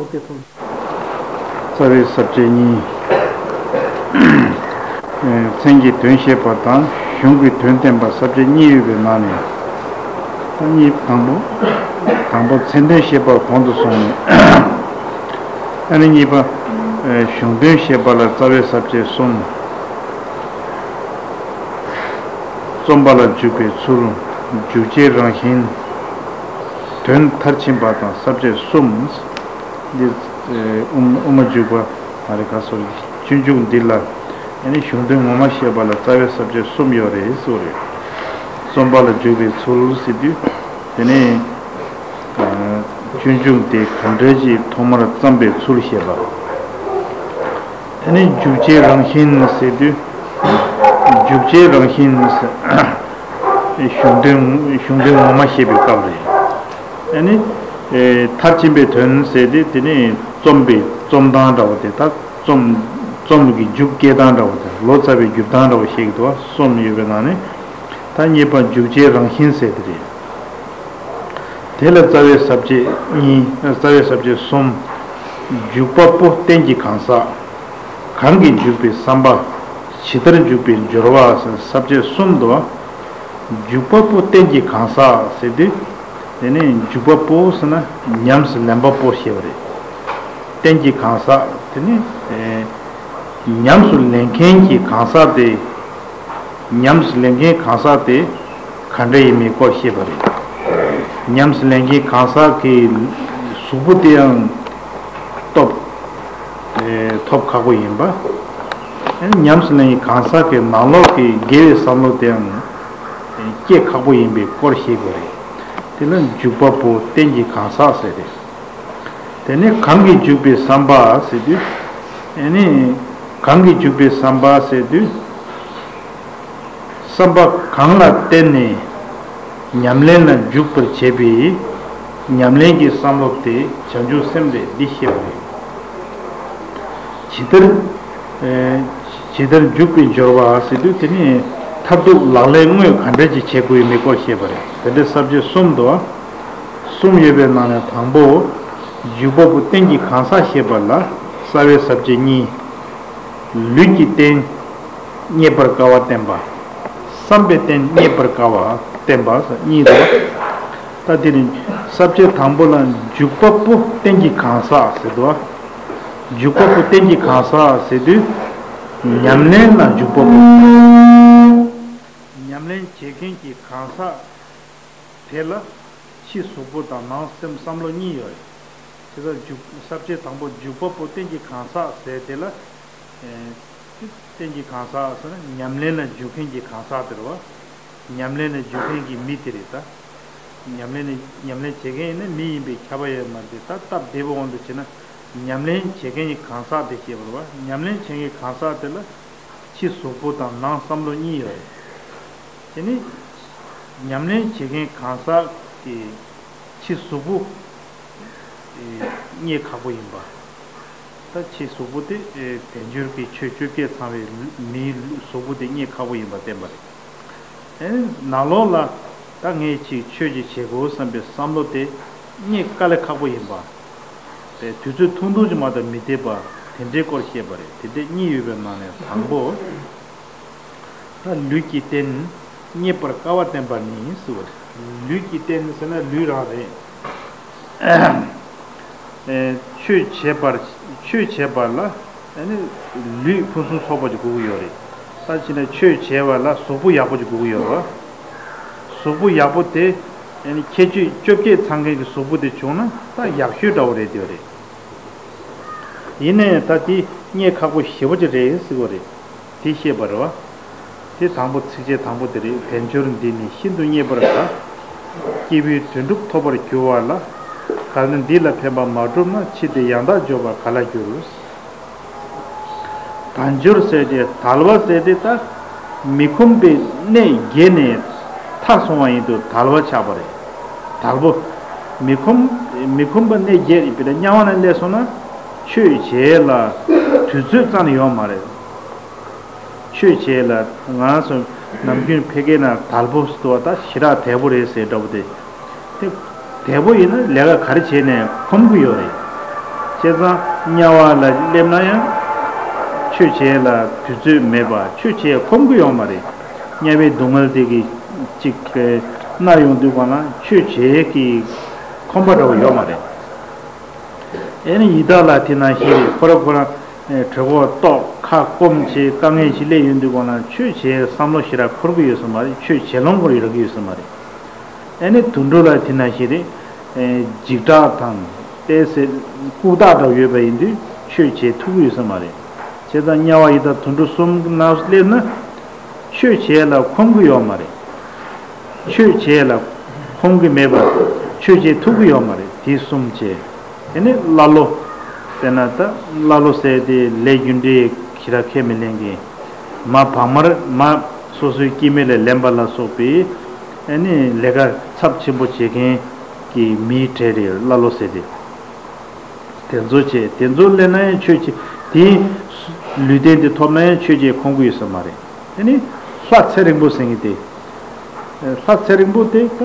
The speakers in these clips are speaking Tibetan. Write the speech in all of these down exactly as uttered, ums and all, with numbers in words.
རྩ་བའི་ས་བཅད་གཉིས། མཚན་གྱི་དོན་བཤད་པ་དང་གཞུང་གི་དོན་བསྟན་པ་ས་བཅད་གཉིས་ཡོད་པའི་ནང་ནས། ད་གཉིས་དང་པོ། དང་པོ་མཚན་དོན་བཤད་པ་གོང་དུ་སོང་ནས། ཨ་ནི་གཉིས་པ། གཞུང་དོན་བཤད་པ་ལ་རྩ་བའི་ས་བཅད་གསུམ། རྩོམ་པ་ལ་འཇུག་པའི་ཚུལ། འཇུག་བྱེད་རང་བཞིན། དོན་མཐར་ཕྱིན་པ་དང་ས་བཅད་གསུམ། འདི་དབུ་དབུ་མ་འཇུག་པ་མ་རེད་ག་སོ་རེད། སྤྱོད་འཇུག་འདི་ལ་ཨ་ནི་གཞུང་དོན་ངོ་མ་བཤད་པ་ལ་རྩ་བའི་ས་བཅད་གསུམ་ཡོད་རེད་ཟེར་བ་རེད། རྩོམ་པ་ལ་འཇུག་པའི་ཚུལ་ཟེར་དུས། དེ་ནས་སྤྱོད་འཇུག་དེ་ག་འདྲ་ཅིག་ཐོག་མར་བརྩམས་པའི་ཚུལ་བཤད་པ། དེ་ནས་འཇུག་བྱེད་རང་བཞིན་ཟེར་དུས། འཇུག་བྱེད་རང་བཞིན་ཟེར། གཞུང་དོན་གཞུང་དོན་ངོ་མ་བཤད་པའི་སྐབས་རེད། ཨ་ནི། ཨེ། མཐར་ཕྱིན་པའི་དོན་ཟེར་ཏེ་དེ་ནི་རྩོམ་པའི་རྩོམ་སྟངས་འདྲ་བོ་དེ་དག་རྩོམ་རྩོམ་གྱི་མཇུག་སྐྱེལ་སྟངས་འདྲ་བོ་དེ་ལོ་ཙཱ་བའི་བསྒྱུར་སྟངས་འདྲ་བོ་ཞིག་འདུག་གསུམ་ཡོད་པའི་ནང་ནས། ད་གཉིས་པ་འཇུག་བྱེད་རང་བཞིན་ཟེར་དེ་རེད། དེ་ལ་རྩ་བའི་ས་བཅད་གཉིས། རྩ་བའི་ས་བཅད་གསུམ། འཇུག་པ་པོ་རྟེན་གྱི་གང་ཟག་གང་གིས་འཇུག་པའི་བསམ་པ། ཇི་ལྟར་འཇུག་པའི་སྦྱོར་བ་ཟེར་ས་བཅད་གསུམ་འདུག་འཇུག་པ་པོ་རྟེན་གྱི་གང་ཟག་ཟེར་དུས། དེ་ནས་འཇུག་པ་པོ་ཟེར་ན་ཉམས་སུ་ལེན་པ་པོ་ཞེས་པ་རེད། རྟེན་གྱི་གང་ཟག་དེ་ནི། ཨེ། ཉམས་སུ་ལེན་མཁན་གྱི་གང་ཟག་དེ། ཉམས་སུ་ལེན་མཁན་གང་ཟག་དེ་ག་འདྲ་ཡིན་མིན་སྐོར་བཤད་པ་རེད། ཉམས་སུ་ལེན་མཁན་གང་ཟག་གི་གཟུགས་པོ་དེ་ཡང་སྟོབས། ཨེ། ཐོབ་ཁག་པོ་ཡིན་པ། ཨེ། ཉམས་སུ་ལེན་མཁན་གང་ཟག་གི་ནང་ལོགས་ཀྱི་དགེ་བའི་བསམ་བློ་དེ་ཡང་སྐྱེ་ཁག་པོ་ཡིན་པའི་སྐོར་བཤད་དགོས་རེད། དེ་ལ་འཇུག་པ་པོ་རྟེན་གྱི་གང་ཟག་ཟེར་རེད། དེ་ནས་གང་གིས་འཇུག་པའི་བསམ་པ་ཟེར་དུས། ཨེ་ནི། གང་གིས་འཇུག་པའི་བསམ་པ་ཟེར་དུས། བསམ་པ་གང་ལ་བརྟེན་ནས་ཉམས་ལེན་ལ་འཇུག་པར་བྱེད་པའི་ཉམས་ལེན་གྱི་བསམ་བློ་དེ་བྱང་ཆུབ་སེམས་རེད། འདི་ཤེས་པ་རེད། ཇི་ལྟར། ཨེ། ཇི་ལྟར་འཇུག་པའི་སྦྱོར་བ་ཟེར་དུས་དེ་ནི་མཐར་ཐུག་ལག་ལེན་དངོས་ག་འདྲ་ཅིག་བྱེད་དགོས་ཡོད་མེད་སྐོར་བཤད་པ་རེད། དེ་འདྲའི་ས་བཅད་གསུམ་འདུག་གསུམ་ཡོད་པའི་ནང་ནས་དང་པོ། འཇུག་པ་པོ་རྟེན་གྱི་གང་ཟག་བཤད་པ་ལ་རྩ་བའི་ས་བཅད་གཉིས། ལུས་ཀྱི་རྟེན་རྙེད་པར་དཀའ་བ་བསྟན་པ། བསམ་པའི་རྟེན་རྙེད་པར་དཀའ་བ་བསྟན་པ་གཉིས་འདུག་ད་དེ་ནི་ས་བཅད་དང་པོ་ལ་འཇུག་པ་པོ་རྟེན་གྱི་གང་ཟག་ཟེར་འདུག་འཇུག་པ་པོ་རྟེན་གྱི་གང་ཟག་ཟེར་དུས། ཉམས་ལེན་ལ་འཇུག་པ་པོ། ཉམས་ལེན་བྱེད་མཁན་གྱི་གང་ཟག་དེ་ལ་ཕྱི་གཟུགས་པོ་དང་ནང་སེམས་བསམ་བློ་གཉིས་ཡོད་རེད། དེ་ལ་འཇུག་ས་བཅད་དང་པོ་འཇུག་པ་པོ་རྟེན་གྱི་གང་ཟག་ཟེར་དེ་ལ། ཨེ། རྟེན་གྱི་གང་ཟག་ཟེར་ན་ཉམས་ལེན་ལ་འཇུག་མཁན་གྱི་གང་ཟག་དེ་རེད་བ། ཉམས་ལེན་ལ་འཇུག་མཁན་གྱི་མི་དེ་རེད་ད། ཉམས་ལེན་ལ་ཉམས་ལེན་བྱེད་མཁན་ཡིན་ན་མི་ཡིན་པས་ཁྱབ་པ་ཡོད་མ་རེད། ད་སྟབས་བདེ་པོ་དབང་དུ་བྱས་ན་ཉམས་ལེན་བྱེད་མཁན་གྱི་གང་ཟག་དེ་ཞེས་པ་རེད་བ། ཉམས་ལེན་བྱེད་མཁན་གང་ཟག་དེ་ལ་ཕྱི་གཟུགས་པོ་དང་ནང་བསམ་བློ་གཉིས་ཡོད་རེད། དེ་ནི་ཉམས་ལེན་བྱེད་མཁན་གང་ཟག་གི་ཕྱི་གཟུགས་པོ་རྙེད་ཁག་པོ་ཡིན་པ། ད་ཕྱི་གཟུགས་པོ་དེ་དལ་འབྱོར་གྱི་ཆོས་བཅོ་བརྒྱད་ཚང་བའི་མིའི་གཟུགས་པོ་དེ་རྙེད་ཁག་པོ་ཡིན་པ་བསྟན་པ་རེད། ཨེ། ནང་ལོགས་ལ་ད་ངས་ཅིག་ཆོས་ཅིག་བྱེད་དགོས་བསམ་པའི་བསམ་བློ་དེ་རྙེད་དཀའ་ལས་ཁག་པོ་ཡིན་པ། དེ་དུས་ཚོད་ཐུང་ཐུང་ཅིག་མ་གཏོགས་མི་འདེབས་པ་དེ་འདྲའི་སྐོར་བཤད་པ་རེད། དེ་འདྲའི་གཉིས་ཡོད་པའི་ནང་ནས་དང་པོ། ད་ལུས་ཀྱི་རྟེན་རྙེད་པར་དཀའ་བ་བསྟན་པ་ནི་ཟེར་བ་རེད། ལུས་ཀྱི་རྟེན་ཟེར་ན་ལུས་རང་རེད། ཨེ། ཆོས་བྱེད་པར་ཆོས་བྱེད་པ་ལ་ཨ་ནི་ལུས་ཕུན་སུམ་ཚོགས་པ་ཅིག་དགོས་ཀྱི་ཡོད་རེད། ད་ཕྱིན་ན་ཆོས་བྱེད་པ་ལ་གཟུགས་པོ་ཡག་པོ་ཅིག་དགོས་ཀྱི་ཡོད་རེད་བ། གཟུགས་པོ་ཡག་པོ་དེ་ཨ་ནི་ཁྱད་ཆོས་བཅོ་བརྒྱད་ཚང་མཁན་གྱི་གཟུགས་པོ་དེ་བྱུང་ན་ད་ཡག་ཤོས་འདྲ་བོ་རེད་འདོད་རེད། ཡིན་ནའི་ད་དེ་རྙེད་ཁག་པོ་ཞེ་པོ་ཅིག་རེད་ཟེར་བ་རེད། དེ་བཤད་པ་རེད་བ། དེ་དང་པོ་ཚིགས་བཅད་དང་པོ་དེ་རེད། དལ་འབྱོར་འདི་ནི་ཤིན་ཏུ་རྙེད་པར་དཀའ། སྐྱེས་བུའི་དོན་སྒྲུབ་ཐོབ་པར་འགྱུར་བ་ལ། གལ་ཏེ་འདི་ལ་ཕན་པ་མ་བསྒྲུབས་ན། འཆི་སྟེ་ཡང་དག་འབྱོར་བར་ག་ལ་འགྱུར། དལ་འབྱོར་ཟེར་ཏེ་དལ་བ་ཟེར་ཏེ་ད་མི་ཁོམ་པའི་གནས་བརྒྱད་ནས་ཐར་སོང་བ་ཡིན་དུས་དལ་བ་ཆགས་པ་རེད། དལ་པོ། མི་ཁོམ་མི་ཁོམ་པ་གནས་བརྒྱད་རེད། དཔེར་ན་དམྱལ་བ་ན་སླེབས་སོང་ན་ཆོས་བྱེད་ལ་དུས་ཚོད་རྩ་ནས་ཡོད་མ་རེད། ཆོས་བྱེད་ལ་ང་རང་ཚོ་ནམ་རྒྱུན་ཕ་གིའི་ནང་དལ་པོ་ཟེར་བ་ད་ཞེ་དྲག་དལ་པོ་རེད་ཟེར་འདྲ་པོ་དེ། དེ་དལ་པོ་ཡིན་ན་ལས་ཀ་ག་རེ་བྱས་ནས་ཁོམ་གི་ཡོད་རེད། བྱས་ཙང་དམྱལ་བ་ལ་སླེབས་ན་ཡང་ཆོས་བྱེད་ལ་དུས་ཚོད་མེད་པ། ཆོས་བྱེད་ཁོམ་གྱི་ཡོད་མ་རེད། དམྱལ་བའི་སྡུག་བསྔལ་དེ་གི་ཅིག་མནར་ཡོང་དུས་གང་ལ་ཆོས་བྱེད་ཀྱི་ཁོམ་པ་འདྲ་བོ་ཡོད་མ་རེད། ཨེ་ནི་ཡི་དྭགས་ལ་དེ་ནང་བཞིན་རེད། ཁོ་རང་ཁོ་རང་གྲོད་ཁོག་ལྟོགས། ཁ་སྐོམ་བྱེད། དཀའ་ངལ་ཞིག་སླེབས་ཡོང་དུས་གང་ལ་ཆོས་བྱེད་བསམ་བློ་ཞེ་དྲག་འཁོར་གྱི་ཡོད་ས་མ་རེད། ཆོས་བྱེད་ལོང་འཁོར་ཡོད་རག་གི་ཡོད་ས་མ་རེད། ཨེ་ནི་དུད་འགྲོ་ལ་དེ་ནང་བཞིན་རེད། ཨེ་འཇིགས་སྐྲག་དང་ཏོག་ཙམ་ལྐུགས་རྟགས་འདྲ་ཡོད་པ་ཡིན་དུས་ཆོས་བྱེད་ཐུབ་ཀྱི་ཡོད་ས་མ་རེད། བྱས་ཙང་དམྱལ་བ་ཡི་དྭགས་དུད་འགྲོ་གསུམ་ནང་སླེབས་ན་ཆོས་བྱེད་ལ་ཁོམ་གྱི་ཡོད་མ་རེད། ཆོས་བྱེད་ལ་ཁོམ་གྱི་མེད་པར་ཆོས་བྱེད་ཐུབ་ཀྱི་ཡོད་མ་རེད། དེ་གསུམ་བྱས། དེ་ནས་ཀླ་ཀློ། དཔེར་ན་ད་ཀླ་ཀློ་ཟེར་དེ་ལས་རྒྱུ་འབྲས་ཞེ་དྲག་ཁས་མི་ལེན་མཁན། མ་བག་མར་མ་སོ་སོའི་སྐྱེ་དམན་ལ་ལེན་པ་ལ་སོགས་པའི་ཨ་ནི་ལས་ཀ་ཚབས་ཆེན་པོ་བྱེད་མཁན་གྱི་མིའི་གྲས་རེད། ཀླ་ཀློ་ཟེར་དེ། དེ་ཚོ་བྱས། དེ་ཚོ་སླེབས་ན་ཡང་ཆོས་བྱེད། དེའི་ལུས་རྟེན་དེ་ཐོབ་ན་ཡང་ཆོས་བྱེད་ཁོམ་གྱི་ཡོད་ས་མ་རེད། ཨ་ནི་ལྷ་ཚེ་རིང་པོ་ཟེར་མཁན་དེ། ལྷ་ཚེ་རིང་པོ་དེ་ད་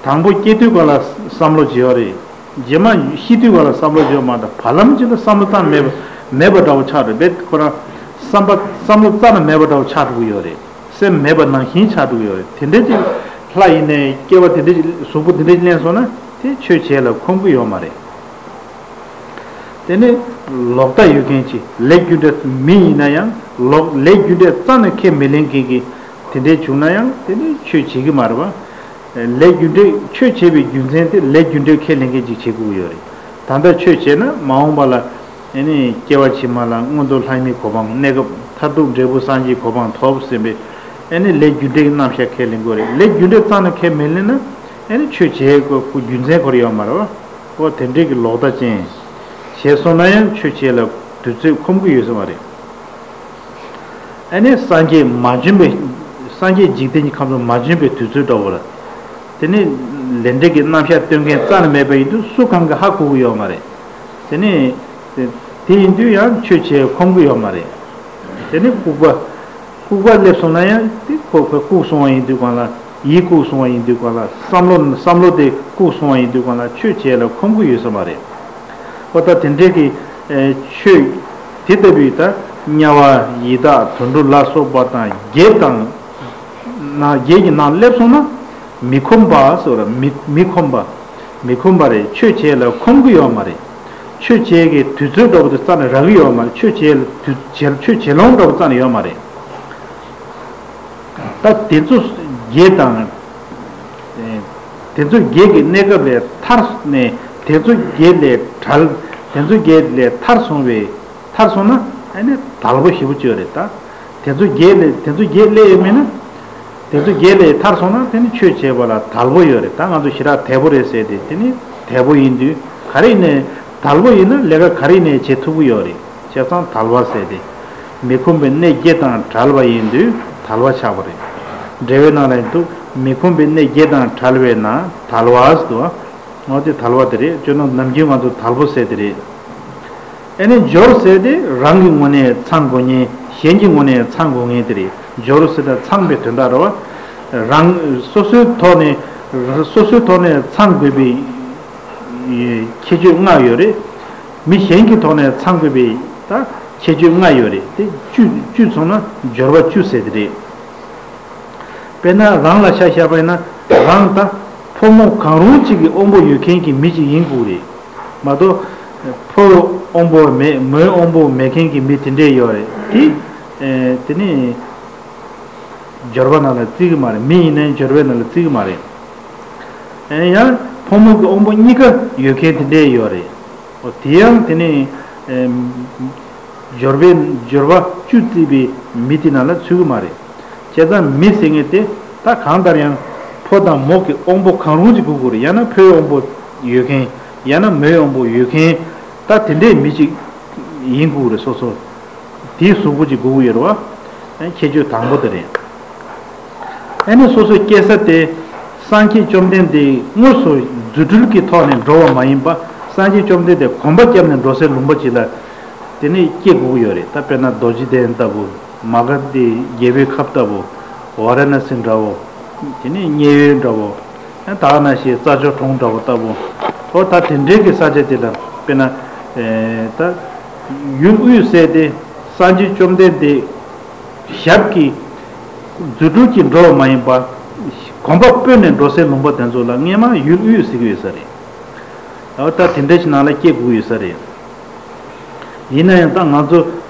དང་པོ་སྐྱེ་དུས་ག་ལ་བསམ་བློ་བྱེད་ཡོད་རེད། རྗེས་མ་ཤི་དུས་ག་ལ་བསམ་བློ་བྱེད་ཡོད་མ་རེད། ད་བར་ལམ་གཅིག་ལ་བསམ་བློ་བཏང་མེད་པ་མེད་པ་འདྲ་བོ་ཆགས་འགྲོ། རྦད་ཁོ་རང་བསམ་པ་བསམ་བློ་རྩ་ནས་མེད་པ་འདྲ་བོ་ཆགས་འགྲོ་གི་ཡོད་རེད། སེམས་མེད་པ་ནང་བཞིན་ཆགས་འགྲོ་གི་ཡོད་རེད། དེ་འདྲ་ཅིག་ལྷ་ཡིན་ནའི་སྐྱེ་བ་དེ་འདྲ་ཅིག་གཟུགས་པོ་དེ་འདྲ་ཅིག་ལེན་སོང་ན་དེ་ཆོས་བྱེད་ལ་ཁོམ་གྱི་ཡོད་མ་རེད། དེ་ནས་ལོག་ལྟ་ཡོད་མཁན་ཅིག་ལས་རྒྱུ་འབྲས། མི་ཡིན་ན་ཡང་ལོག་ལས་རྒྱུ་འབྲས་རྩ་ནས་ཁས་མི་ལེན་མཁན་གྱི་དེ་འདྲའི་བྱུང་ན་ཡང་དེ་ནི་ཆོས་བྱེད་ཀྱི་མ་རེད་པ། ལས་རྒྱུ་འབྲས། ཆོས་བྱེད་པའི་རྒྱུ་མཚན་དེ་ལས་རྒྱུ་འབྲས་ཁས་ལེན་མཁན་ཅིག་བྱེད་དགོས་ཀྱི་ཡོད་རེད། ད་ལྟ་ཆོས་བྱས་ན་མ་འོངས་པ་ལ་ཨེ་ནི་སྐྱེ་བ་ཕྱི་མ་ལ་མངོན་མཐོ་ལྷ་མིའི་གོ་འཕང་། གནས་སྐབས་མཐར་ཐུག་འབྲས་བུ་སངས་རྒྱས་གོ་འཕང་ཐོབ་ཟེར་བའི་ཨེ་ནི་ལས་རྒྱུ་འབྲས་ཀྱི་རྣམ་གཞག་ཁས་ལེན་དགོས་རེད། ལས་རྒྱུ་འབྲས་རྩ་ནས་ཁས་མི་ལེན་ན་ཨེ་ནི་ཆོས་བྱེད་དགོས་རྒྱུ་མཚན་ཁོ་རང་ཡོད་མ་རེད་པ། ཨོ་དེ་འདྲའི་གི་ལོག་ལྟ་ཅན་བྱས་སོང་ན་ཡང་ཆོས་བྱེད་ལ་དུས་ཚོད་ཁོམ་གྱི་ཡོད་ས་མ་རེད། ཨ་ནི་སངས་རྒྱས་མ་བྱོན་པའི། སངས་རྒྱས་འཇིག་རྟེན་གྱི་ཁམས་སུ་མ་བྱོན་པའི་དུས་ཚོད་འདྲ་བོ་ལ། དེ་ནི་ལས་འབྲས་ཀྱི་རྣམ་གཞག་སྟོན་མཁན་རྩ་ནས་མེད་པ་ཡིན་དུས་སུ་གང་གིས་ཧ་གོ་གི་ཡོད་མ་རེད། དེ་ནི་དེ་ཡིན་དུས་ཡང་ཆོས་བྱེད་ཁོམ་གྱི་ཡོད་མ་རེད། དེ་ནི་ལྐུགས་པ། ལྐུགས་པ་སླེབས་སོང་ན་ཡང་དེ་ཁོ་ཁོ་ལྐུགས་སོང་བ་ཡིན་དུས་གང་ལ། ཡིད་ལྐུགས་སོང་བ་ཡིན་དུས་གང་ལ། བསམ་བློ་བསམ་བློ་དེ་ལྐུགས་སོང་བ་ཡིན་དུས་གང་ལ་ཆོས་བྱེད་ལ་ཁོམ་གྱི་ཡོད་ས་མ་རེད། ཨོ་ད་དེ་འདྲའི་གི་ཨེ་ཆོས་དེ་ལྟ་བུའི་ད་དམྱལ་བ་ཡི་དྭགས་དུད་འགྲོ་ལ་སོགས་པ་དང་བགེགས་དང་། ན་བགེགས་ཀྱི་ནང་སླེབས་སོང་ན་མི་ཁོམ་པ་ཟེར་བ་མི་མི་ཁོམ་པ། མི་ཁོམ་པ་རེད། ཆོས་བྱེད་ལ་ཁོམ་གྱི་ཡོད་མ་རེད། ཆོས་བྱེད་ཀྱི་དུས་ཚོད་འདྲ་བོ་དེ་རྩ་ནས་རག་གི་ཡོད་མ་རེད། ཆོས་བྱེད་ལ་དུས་བྱེད་ཆོས་བྱེད་ལོང་འདྲ་བོ་རྩ་ནས་ཡོད་མ་རེད། ད་དེ་ཚོ་བགེགས་དང་། དེ་ཚོ་བགེགས་ཀྱི་གནས་སྐབས་ལས་ཐར་ནས་དེ་ཚོ་བགེགས་ལས་བྲལ། དེ་ཚོ་བགེགས་ལས་ཐར་སོང་བའི་ཐར་སོང་ན་ཨ་ནི་དལ་པོ་ཞེ་པོ་ཅིག་ཡོད་རེད་ད། དེ་ཚོ་བགེགས་ལས་དེ་ཚོ་བགེགས་སླེབས་ཡོད་མེད་ན། དེ་ཚོ་བགེགས་ལས་ཐར་སོང་ན་དེ་ནི་ཆོས་བྱེད་པ་ལ་དལ་པོ་ཡོད་རེད། ད་ང་ཚོ་ཞེ་དྲག་དལ་པོ་རེད་ཟེར་ཏེ་དེ་ནི་དལ་པོ་ཡིན་དུས་ག་རེ་ཡིན་ནའི་དལ་པོ་ཡིན་ན་ལས་ཀ་ག་རེ་ཡིན་ནའི་བྱེད་ཐུབ་ཀྱི་ཡོད་རེད། བྱས་ཙང་དལ་བ་ཟེར་ཏེ། མི་ཁོམ་པའི་གནས་བརྒྱད་དང་བྲལ་བ་ཡིན་དུས་དལ་བ་ཆགས་པ་རེད། འགྲེལ་པའི་ནང་ལ་ཡིན་དུས་མི་ཁོམ་པའི་གནས་བརྒྱད་དང་བྲལ་བས་ན་དལ་བ་ཟེར་དུས། འོ་དེ་དལ་བ་དེ་རེད། སྤྱིར་ན་ནམ་རྒྱུན་ང་ཚོ་དལ་པོ་ཟེར་དེ་རེད། ཨེ་ནི་སྦྱོར་ཟེར་དེ་རང་གི་ངོས་ནས་ཚང་དགོས་མཁན། གཞན་གྱི་ངོས་ནས་ཚང་དགོས་མཁན་དེ་རེད། སྦྱོར་ཟེར་དེ་ཚང་པའི་དོན་དག་རེད་བ། རང་སོ་སོའི་ཐོག་ནས་སོ་སོའི་ཐོག་ནས་ཚང་དགོས་པའི་ཁྱད་ཆོས་ལྔ་ཡོད་རེད། མི་གཞན་གྱི་ཐོག་ནས་ཚང་དགོས་པའི་ད་ཁྱད་ཆོས་ལྔ་ཡོད་རེད། དེ་བཅུ་བཅུ་ཚང་ན་སྦྱོར་བ་བཅུ་ཟེར་དེ་རེད། དཔེར་ན་རང་ལ་ཆ་བཞག་པ་ཡིན་ན་རང་ད་ཕོ་མོ་གང་རུང་གཅིག་གི་དབང་པོ་ཡོད་མཁན་གྱི་མི་གཅིག་ཡིན་དགོས་རེད། མ་གཏོགས་ཕོའི་དབང་པོ་མེད་མོའི་དབང་པོ་མེད་མཁན་གྱི་མི་དེ་འདྲས་ཡོད་རེད། དེ་ཨེ་དེ་ནི་སྦྱོར་བ་ནང་ལ་བརྩི་གི་མ་རེད། མི་ཡིན་ནའི་སྦྱོར་བའི་ནང་ལ་བརྩི་གི་མ་རེད། ཨེ་ཡང་ཕོ་མོ་གི་དབང་པོ་གཉིས་ཀ་ཡོད་མཁན་དེ་འདྲས་ཡོད་རེད། འོ་དེ་ཡང་དེ་ནི་ཨེ་སྦྱོར་བའི་སྦྱོར་བ་བཅུ་བརྩིས་པའི་མི་དེ་ནང་ལ་ཚུད་གི་མ་རེད། བྱས་ཙང་མི་ཟེར་མཁན་དེ་ད་གང་ལྟར་ཡང་ཕོ་དང་མོ་གི་དབང་པོ་གང་རུང་ཅིག་དགོས་ཀྱི་རེད། ཡང་ན་ཕོའི་དབང་པོ་ཡོད་མཁན། ཡང་ན་མོའི་དབང་པོ་ཡོད་མཁན། ད་དེ་འདྲའི་མི་ཅིག་ཡིན་དགོས་ཀྱི་རེད། སོ་སོ་དེའི་གཟུགས་པོ་ཅིག་དགོས་ཀྱི་ཡོད་རེད་བ། ཁྱད་ཆོས་དང་པོ་དེ་རེད། ཨ་ནི་སོ་སོའི་སྐྱེ་ས་དེ་སངས་རྒྱས་བཅོམ་ལྡན་འདས་དངོས་སུ་རྫུ་འཕྲུལ་གྱི་ཐོག་ནས་འགྲོ་བ་མ་ཡིན་པ། སངས་རྒྱས་བཅོམ་ལྡན་འདས་གོམ་པ་བརྒྱབ་ནས་འགྲོ་སའི་ལུང་པ་ཅིག་ལ་དེ་ནི་སྐྱེ་དགོས་ཀྱི་ཡོད་རེད། ད་དཔེར་ན་རྡོ་རྗེ་གདན་ལྟ་བུ། མ་ག་དྷའི་རྒྱལ་པོའི་ཁབ་ལྟ་བུ། ཝཱ་ར་ཎ་སི་འདྲ་བོ། དེ་ནི་མཉན་ཡོད་འདྲ་བོ། ད་ག་ནང་བཞིན་རྩྭ་མཆོག་གྲོང་འདྲ་བོ་ལྟ་བུ། འོ་ད་དེ་འདྲའི་གི་ས་ཆ་དེ་ལ་དཔེར་ན་ ད་ཡུལ་དབུས་ཟེར་ཏེ་སངས་རྒྱས་བཅོམ་ལྡན་འདས་ཞབས་ཀྱི་རྫུ་འཕྲུལ་གྱིས་འགྲོ་བ་མ་ཡིན་པ། གོམ་པ་སྤོས་ནས་འགྲོ་སའི་ལུང་པ་དེ་ཚོ་ལ་སྔས་མ་ཡུལ་དབུས་ཟེར་གྱི་ཡོད་ས་རེད། འོ་ད་དེ་འདྲ་ཞིག་ནང་ལ་སྐྱེ་དགོས་ཡོད་ས་རེད། ཡིན་ན་ཡང་ད་ང་ཚོ་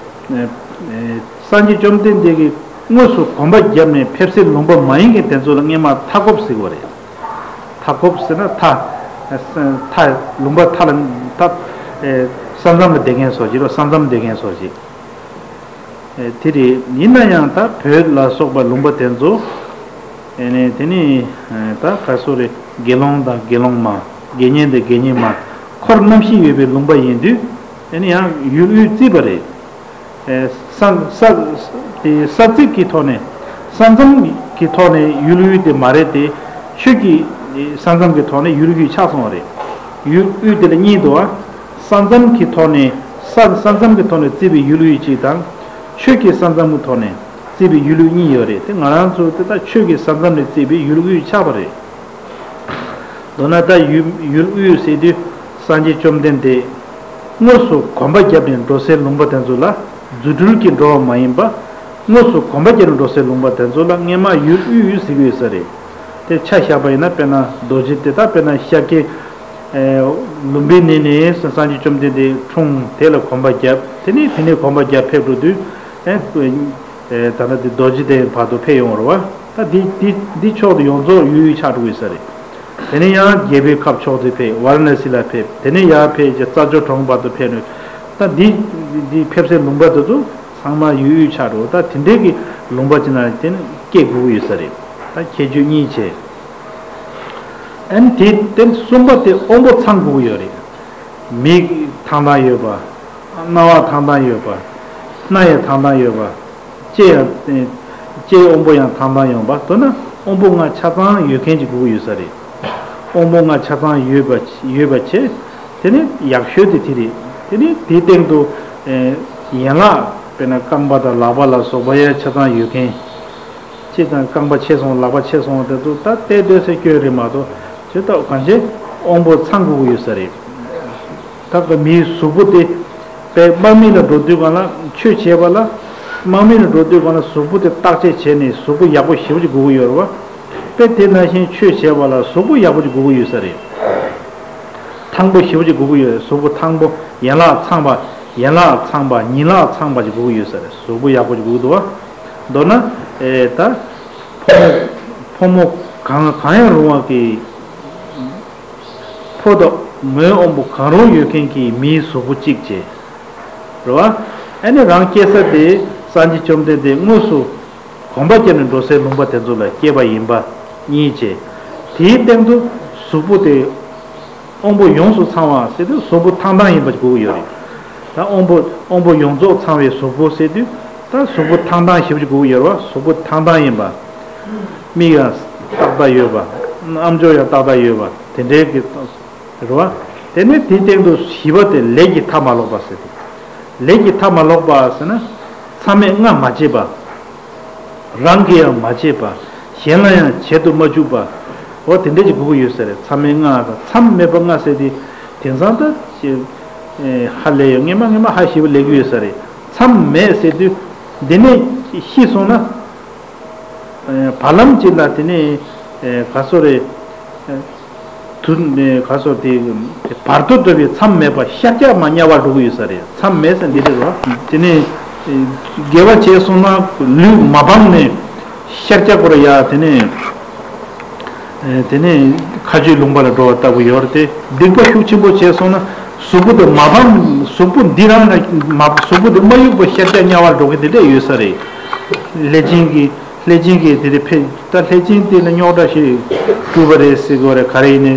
ཨེ་ཨེ་སངས་རྒྱས་བཅོམ་ལྡན་འདས་ཀྱིས་དངོས་སུ་གོམ་པ་བརྒྱབ་ནས་ཕེབས་སའི་ལུང་པ་མ་ཡིན་མཁན་དེ་ཚོ་ལ་སྔས་མ་མཐའ་འཁོབ་ཟེར་བ་རེད། མཐའ་འཁོབ་ཟེར་ན་མཐའ་ཨེ་མཐའ་ལུང་པ་མཐའ་ལ་མཐའ་ཨེ་ས་མཚམས་ལ་བསྡད་མཁན་སོགས་ཅིག་རོ། ས་མཚམས་བསྡད་མཁན་སོགས་ཅིག་ཨེ་དེ་རེད། ཡིན་ན་ཡང་ད་བོད་ལ་སོགས་པ་ལུང་པ་དེ་ཚོ་ཨེ་ནས་དེ་ནི་ཨེ་ད་ག་སོ་རེད། དགེ་སློང་དང་དགེ་སློང་མ། དགེ་བསྙེན་དང་དགེ་བསྙེན་མ། འཁོར་རྣམ་བཞི་ཡོད་པའི་ལུང་པ་ཡིན་དུས་ཨེ་ནི་ཡང་ཡུལ་དབུས་བརྩིས་པ་རེད། ཨེ་ས་ས་དེ་ས་བརྩིགས་ཀྱི་ཐོག་ནས་ས་མཚམས་ཀྱི་ཐོག་ནས་ཡུལ་དབུས་དེ་མ་རེད་དེ། ཆོས་ཀྱི་ས་མཚམས་ཀྱི་ཐོག་ནས་ཡུལ་དབུས་ཆགས་སོང་བ་རེད། ཡུལ་དབུས་དེ་ལ་གཉིས་འདུག་བ། ས་མཚམས་ཀྱི་ཐོག་ནས་ས་ས་མཚམས་ཀྱི་ཐོག་ནས་བརྩིས་པའི་ཡུལ་དབུས་གཅིག་དང་། ཆོས་ཀྱི་ས་མཚམས་ཀྱི་ཐོག་ནས་བརྩིས་པའི་ཡུལ་དབུས་གཉིས་ཡོད་རེད་དེ། ང་རང་ཚོ་དེ་ད་ཆོས་ཀྱི་ས་མཚམས་ནས་བརྩིས་པའི་ཡུལ་དབུས་ཆགས་པ་རེད། མདོར་ན་ད་ཡུལ་ཡུལ་དབུས་ཟེར་དུས་སངས་རྒྱས་བཅོམ་ལྡན་འདས་དངོས་སུ་གོམ་པ་བརྒྱབ་ནས་འགྲོ་སའི་ལུང་པ་དེ་ཚོ་ལ་རྫུ་འཕྲུལ་གྱིས་འགྲོ་བ་མ་ཡིན་པ། དངོས་སུ་གོམ་པ་བརྒྱབ་ནས་འགྲོ་སའི་ལུང་པ་དེ་ཚོ་ལ་སྔས་མ་ཡུལ་དབུས་ཟེར་གྱི་ཡོད་ས་རེད། དེ་ཆ་བཞག་པ་ཡིན་ན་དཔེར་ན་རྡོ་རྗེ་དེ་དག་དཔེར་ན་ཤཱཀྱའི་ལུམ་བི་ནི་ནས་སངས་རྒྱས་བཅོམ་ལྡན་འདས་འཁྲུངས། དེ་ལ་གོམ་པ་བརྒྱབ། དེ་ནས་དེ་ནས་གོམ་པ་བརྒྱབ་ཕེབས་འགྲོ་དུས་ཨེ་ད་ལྟ་དེ་རྡོ་རྗེ་གདན་བར་དུ་ཕེབས་ཡོང་བ་རེད་བ། ད་འདི་འདི་འདི་ཕྱོགས་དེ་ཡོངས་རྫོགས་ཡུལ་དབུས་ཆགས་འགྲོ་གི་ཡོད་ས་རེད། དེ་ནས་ཡང་རྒྱལ་པོའི་ཁབ་ཕྱོགས་དེ་ཕེབས། ཝཱ་ར་ཎ་སི་ལ་ཕེབས། དེ་ནས་ཡར་ཕེབས་རྗེས་རྩྭ་མཆོག་གྲོང་བར་དུ་ཕེབས་ནས། ད་འདི་འདི་ཕེབས་སའི་ལུང་པ་དེ་ཚོ་ཚང་མ་ཡུལ་དབུས་ཆགས་འགྲོ། ད་དེ་འདྲའི་གི་ལུང་པ་ཅིག་ན་དེ་ནི་སྐྱེ་དགོས་ཀྱི་ཡོད་ས་རེད། ད་ཁྱད་ཆོས་གཉིས་བྱས། ཨན་དེ་དེ་གསུམ་པ་དེ་དབང་པོ་ཚང་དགོས་ཀྱི་ཡོད་རེད། མིག་ཐང་ཐང་ཡོད་པ། རྣ་བ་ཐང་ཐང་ཡོད་པ། སྣ་ཡང་ཐང་ཐང་ཡོད་པ། ལྕེ་ཡང་ལྕེའི་དབང་པོ་ཡང་ཐང་ཐང་ཡོད་པ། མདོར་ན་དབང་པོ་ལྔ་ཆ་ཚང་ཡོད་མཁན་ཅིག་དགོས་ཀྱི་ཡོད་ས་རེད། དབང་པོ་ལྔ་ཆ་ཚང་ཡོད་པ་ཡོད་པ་བྱས། དེ་ནི་ཡག་ཤོས་དེ་དེ་རེད། དེ་ནི་དེའི་སྟེང་དུ་ཨེ་ཡན་ལག་དཔེར་ན་རྐང་པ་དང་ལག་པ་ལ་སོགས་པ་ཡང་ཆ་ཚང་ཡོད་མཁན། ལྕེ་དང་རྐང་པ་ཆད་སོང་། ལག་པ་ཆད་སོང་། དེ་ཚོ་ད་བལྟས་སྡོད་སའི་སྐྱོན་རེད་མ་གཏོགས་ཇི་ལྟར་གང་ཅི་དབང་པོ་ཚང་དགོས་ཀྱི་ཡོད་ས་རེད། ད་ལྟ་མིའི་གཟུགས་པོ་དེ་དཔེ་དམག་མི་ལ་འགྲོ་དུས་སྒང་ལ་ཆོས་བྱེད་པ་ལ། དམག་མི་ལ་འགྲོ་དུས་སྒང་ལ་གཟུགས་པོ་དེ་བརྟག་དཔྱད་བྱས་ནས་གཟུགས་པོ་ཡག་པོ་ཞེ་པོ་ཅིག་དགོས་ཀྱི་ཡོད་རེད་བ། དཔེ་དེ་ནང་བཞིན་ཆོས་བྱེད་པ་ལ་གཟུགས་པོ་ཡག་པོ་ཅིག་དགོས་ཀྱི་ཡོད་ས་རེད། ཐང་པོ་ཞེ་པོ་ཅིག་དགོས་ཀྱི་ཡོད་རེད། གཟུགས་པོ་ཐང་པོ། ཡན་ལག་ཚང་པ། ཡན་ལག་ཚང་པ། ཉིང་ལག་ཚང་པ་ཅིག་དགོས་ཀྱི་ཡོད་ས་རེད། གཟུགས་པོ་ཡག་པོ་ཅིག་དགོས་ཀྱི་འདུག་བ། མདོར་ན་ཨེ་ད་ཕོ་མོ་ཕོ་མོ་གང་གང་ཡང་རུང་བ་གི་ཕོ་དང་མོའི་དབང་པོ་གང་རུང་ཡོད་མཁན་གྱི་མིའི་གཟུགས་པོ་གཅིག་བྱས། རེད་བ། ཨ་ནི་རང་སྐྱེ་ས་དེ་སངས་རྒྱས་བཅོམ་ལྡན་འདས་དངོས་སུ་གོམ་པ་བརྒྱབ་ནས་འགྲོ་སའི་ལུང་པ་དེ་ཚོ་ལ་སྐྱེས་པ་ཡིན་པ་གཉིས་བྱས། དེའི་སྟེང་དུ་གཟུགས་པོ་དེ་དབང་པོ་ཡོངས་སུ་ཚང་བ་ཟེར་དུས་གཟུགས་པོ་ཐང་ཐང་ཡིན་པ་དགོས་ཀྱི་ཡོད་རེད། ད་དབང་པོ་དབང་པོ་ཡོངས་རྫོགས་ཚང་བའི་གཟུགས་པོ་ཟེར་དུས་ད་གཟུགས་པོ་ཐང་ཐང་ཞེ་པོ་ཅིག་དགོས་ཀྱི་ཡོད་རེད་བ། གཟུགས་པོ་ཐང་ཐང་ཡིན་པ། མིག་ཡང་ཏག་ཏག་ཡོད་པ། རྣམ་འཇོག་ཡང་ཏག་ཏག་ཡོད་པ། དེ་འདྲའི་གི་རེད་བ། དེ་ནས་དེའི་སྟེང་དུ་བཞི་པ་དེ་ལས་ཀྱི་མཐའ་མ་ལོག་པ་ཟེར་ཏེ། ལས་ཀྱི་མཐའ་མ་ལོག་པ་ཟེར་ན། མཚམས་མེད་ལྔ་མ་བྱེད་པ། རང་གིས་ཡང་མ་བྱེད་པ། གཞན་ལ་ཡང་བྱེད་དུ་མ་བཅུག་པ། འོ་དེ་འདྲ་ཅིག་དགོས་ཀྱི་ཡོད་ས་རེད། མཚམས་མེད་ལྔ་དང་མཚམས་མེད་པ་ལྔ་ཟེར་ཏེ། དེང་སང་ད་ཅི་ཧ་ལས་ཡོད། སྔས་མ་སྔས་མ་ཧ་ཞེ་པོ་ལས་ཀྱི་ཡོད་ས་རེད། མཚམས་མེད་ཟེར་དུས་འདི་ནས་ཤི་སོང་ན། ཨེ་བར་ལམ་གཅིག་ལ་དེ་ནས་ཨེ་ག་སོ་རེད། ཨེ་དུ་ནས་ག་སོ་དེ་བར་དོ་འདྲ་བའི་མཚམས་མེད་པ་ཤར་རྒྱག་མ་དམྱལ་བར་འགྲོ་གི་ཡོད་ས་རེད། མཚམས་མེད་ཟེར་འདི་རེད་རོ། དེ་ནས་ཨེ་དགེ་བ་བྱས་སོང་ན་ལུས་མ་ཕམ་ནས་ཤར་རྒྱག་གོ་ར་ཡ། དེ་ནས་ཨེ་དེ་ནས་མཁའ་སྤྱོད་ལུང་པ་ལ་འགྲོ་བ་ལྟ་བུ་ཡོད་རེད་དེ། སྡིག་པ་ཤུགས་ཆེན་པོ་བྱས་སོང་ན་གཟུགས་པོ་དེ་མ་ཕམ། གཟུགས་པོ་འདི་རང་ལ་མ་གཟུགས་པོ་དེ་མ་གཡུག་པ་ཤར་རྒྱག་དམྱལ་བར་འགྲོ་གི་དེ་འདྲ་ཡོད་ས་རེད། ལྷས་བྱིན་གྱི་ལྷས་བྱིན་གྱིས་དེ་རེ་ཕེབས། ད་ལྷས་བྱིན་དེ་ནི་རྙོག་དྲ་ཞིག་བསྒྲུབས་པ་རེད་ཟེར་དགོས་རེད། ག་རེ་ཡིན་ནའི་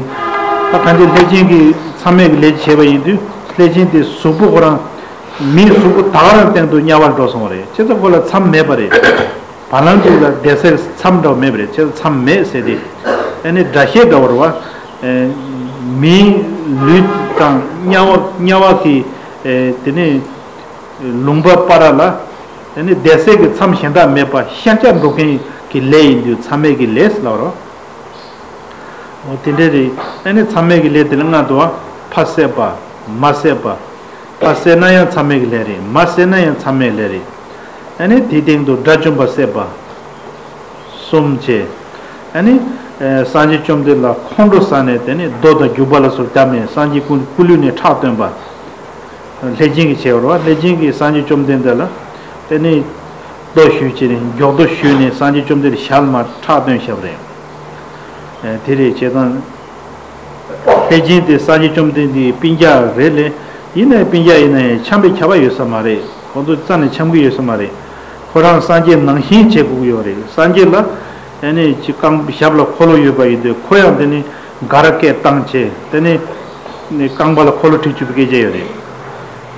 ད་གང་ཅི་ལྷས་བྱིན་གྱིས་མཚམས་མེད་ཀྱི་ལས་བྱས་པ་ཡིན་དུས་ལྷས་བྱིན་དེ་གཟུགས་པོ་ཁོ་རང་མིའི་གཟུགས་པོ་ད་ག་རང་སྟེང་དུ་དམྱལ་བར་འགྲོ་སོང་བ་རེད། བྱས་ཙང་ཁོ་ལ་མཚམས་མེད་པ་རེད། བ་ལང་དུ་ལ་བསྡད་སའི་མཚམས་འདྲ་བ་མེད་པ་རེད། བྱས་ཙང་མཚམས་མེད་ཟེར་ཏེ་ཨ་ནི་སྒྲ་བཤད་འདྲ་བ་རེད་བ། མིའི་ལུས་དང་དམྱལ་བ་དམྱལ་བ་གི་དེ་ནི། ལུང་པ་བར་ལ་ཨ་ནི་བསྡད་སའི་གི་མཚམས་གཞན་དག་མེད་པ་ཤར་རྒྱག་འགྲོ་མཁན་གྱི་ལས་ཡིན་དུས་མཚམས་མེད་ཀྱི་ལས་ལབ་རོ། འོ་དེ་འདྲ་རེད། ཨ་ནི་མཚམས་མེད་ཀྱི་ལས་དེ་ལ་ལྔ་འདུག་བ། ཕ་བསད་པ། མ་བསད་པ། ཕ་བསད་ན་ཡང་མཚམས་མེད་ཀྱི་ལས་རེད། མ་བསད་ན་ཡང་མཚམས་མེད་ལས་རེད། ཨ་ནི་དེའི་སྟེང་དུ་དགྲ་བཅོམ་པ་བསད་པ་གསུམ་བྱས། ཨ་ནི་ཨེ་སངས་རྒྱས་བཅོམ་ལྡན་ལ་ཁོང་ཁྲོ་ཟ་ནས་དེ་ནི་རྡོ་དང་རྒྱུག་པ་ལ་སོགས་བརྒྱབ་ནས་སངས་རྒྱས་སྐུ་སྐུ་ལུས་ནས་ཁྲག་བཏོན་པ། ལྷས་སྦྱིན་གྱིས་བྱས་པ་རེད་བ། ལྷས་སྦྱིན་གྱིས་སངས་རྒྱས་བཅོམ་ལྡན་འདས་ལ་དེ་ནི་རྡོ་གཞུས་བྱས་ནས་མགྱོགས་རྡོ་གཞུས་ནས་སངས་རྒྱས་བཅོམ་ལྡན་ལ་ཞལ་མར་ཁྲག་བཏོན་བཞག་པ་རེད། ཨེ་དེ་རེད། བྱས་ཙང་། ལྷས་སྦྱིན་དེ་སངས་རྒྱས་བཅོམ་ལྡན་འདས་ཀྱི་སྤུན་ཀྱག་རེད་ལས། ཡིན་ནའི་སྤུན་ཀྱག་ཡིན་ན་ཡང་འཆམ་པའི་ཁྱབ་པ་ཡོད་ས་མ་རེད། ཁོང་ཚོ་རྩ་ནས་འཆམ་གྱི་ཡོད་ས་མ་རེད། ཁོ་རང་སངས་རྒྱས་ནང་བཞིན་བྱེད་དགོས་ཀྱི་ཡོད་རེད། སངས་རྒྱས་ལ་ཨ་ནི་ཅི་རྐང་ཞབས་ལ་འཁོར་ལོ་ཡོད་པ་ཡིན་དུས་ཁོ་ཡང་དེ་ནི་ག་ར་སྐད་བཏང་བྱས་དེ་ནི་རྐང་པ་ལ་འཁོར་ལོ་བསྒྲིགས་བཅུག་པའི་སྐད་ཆ་ཡོད་རེད།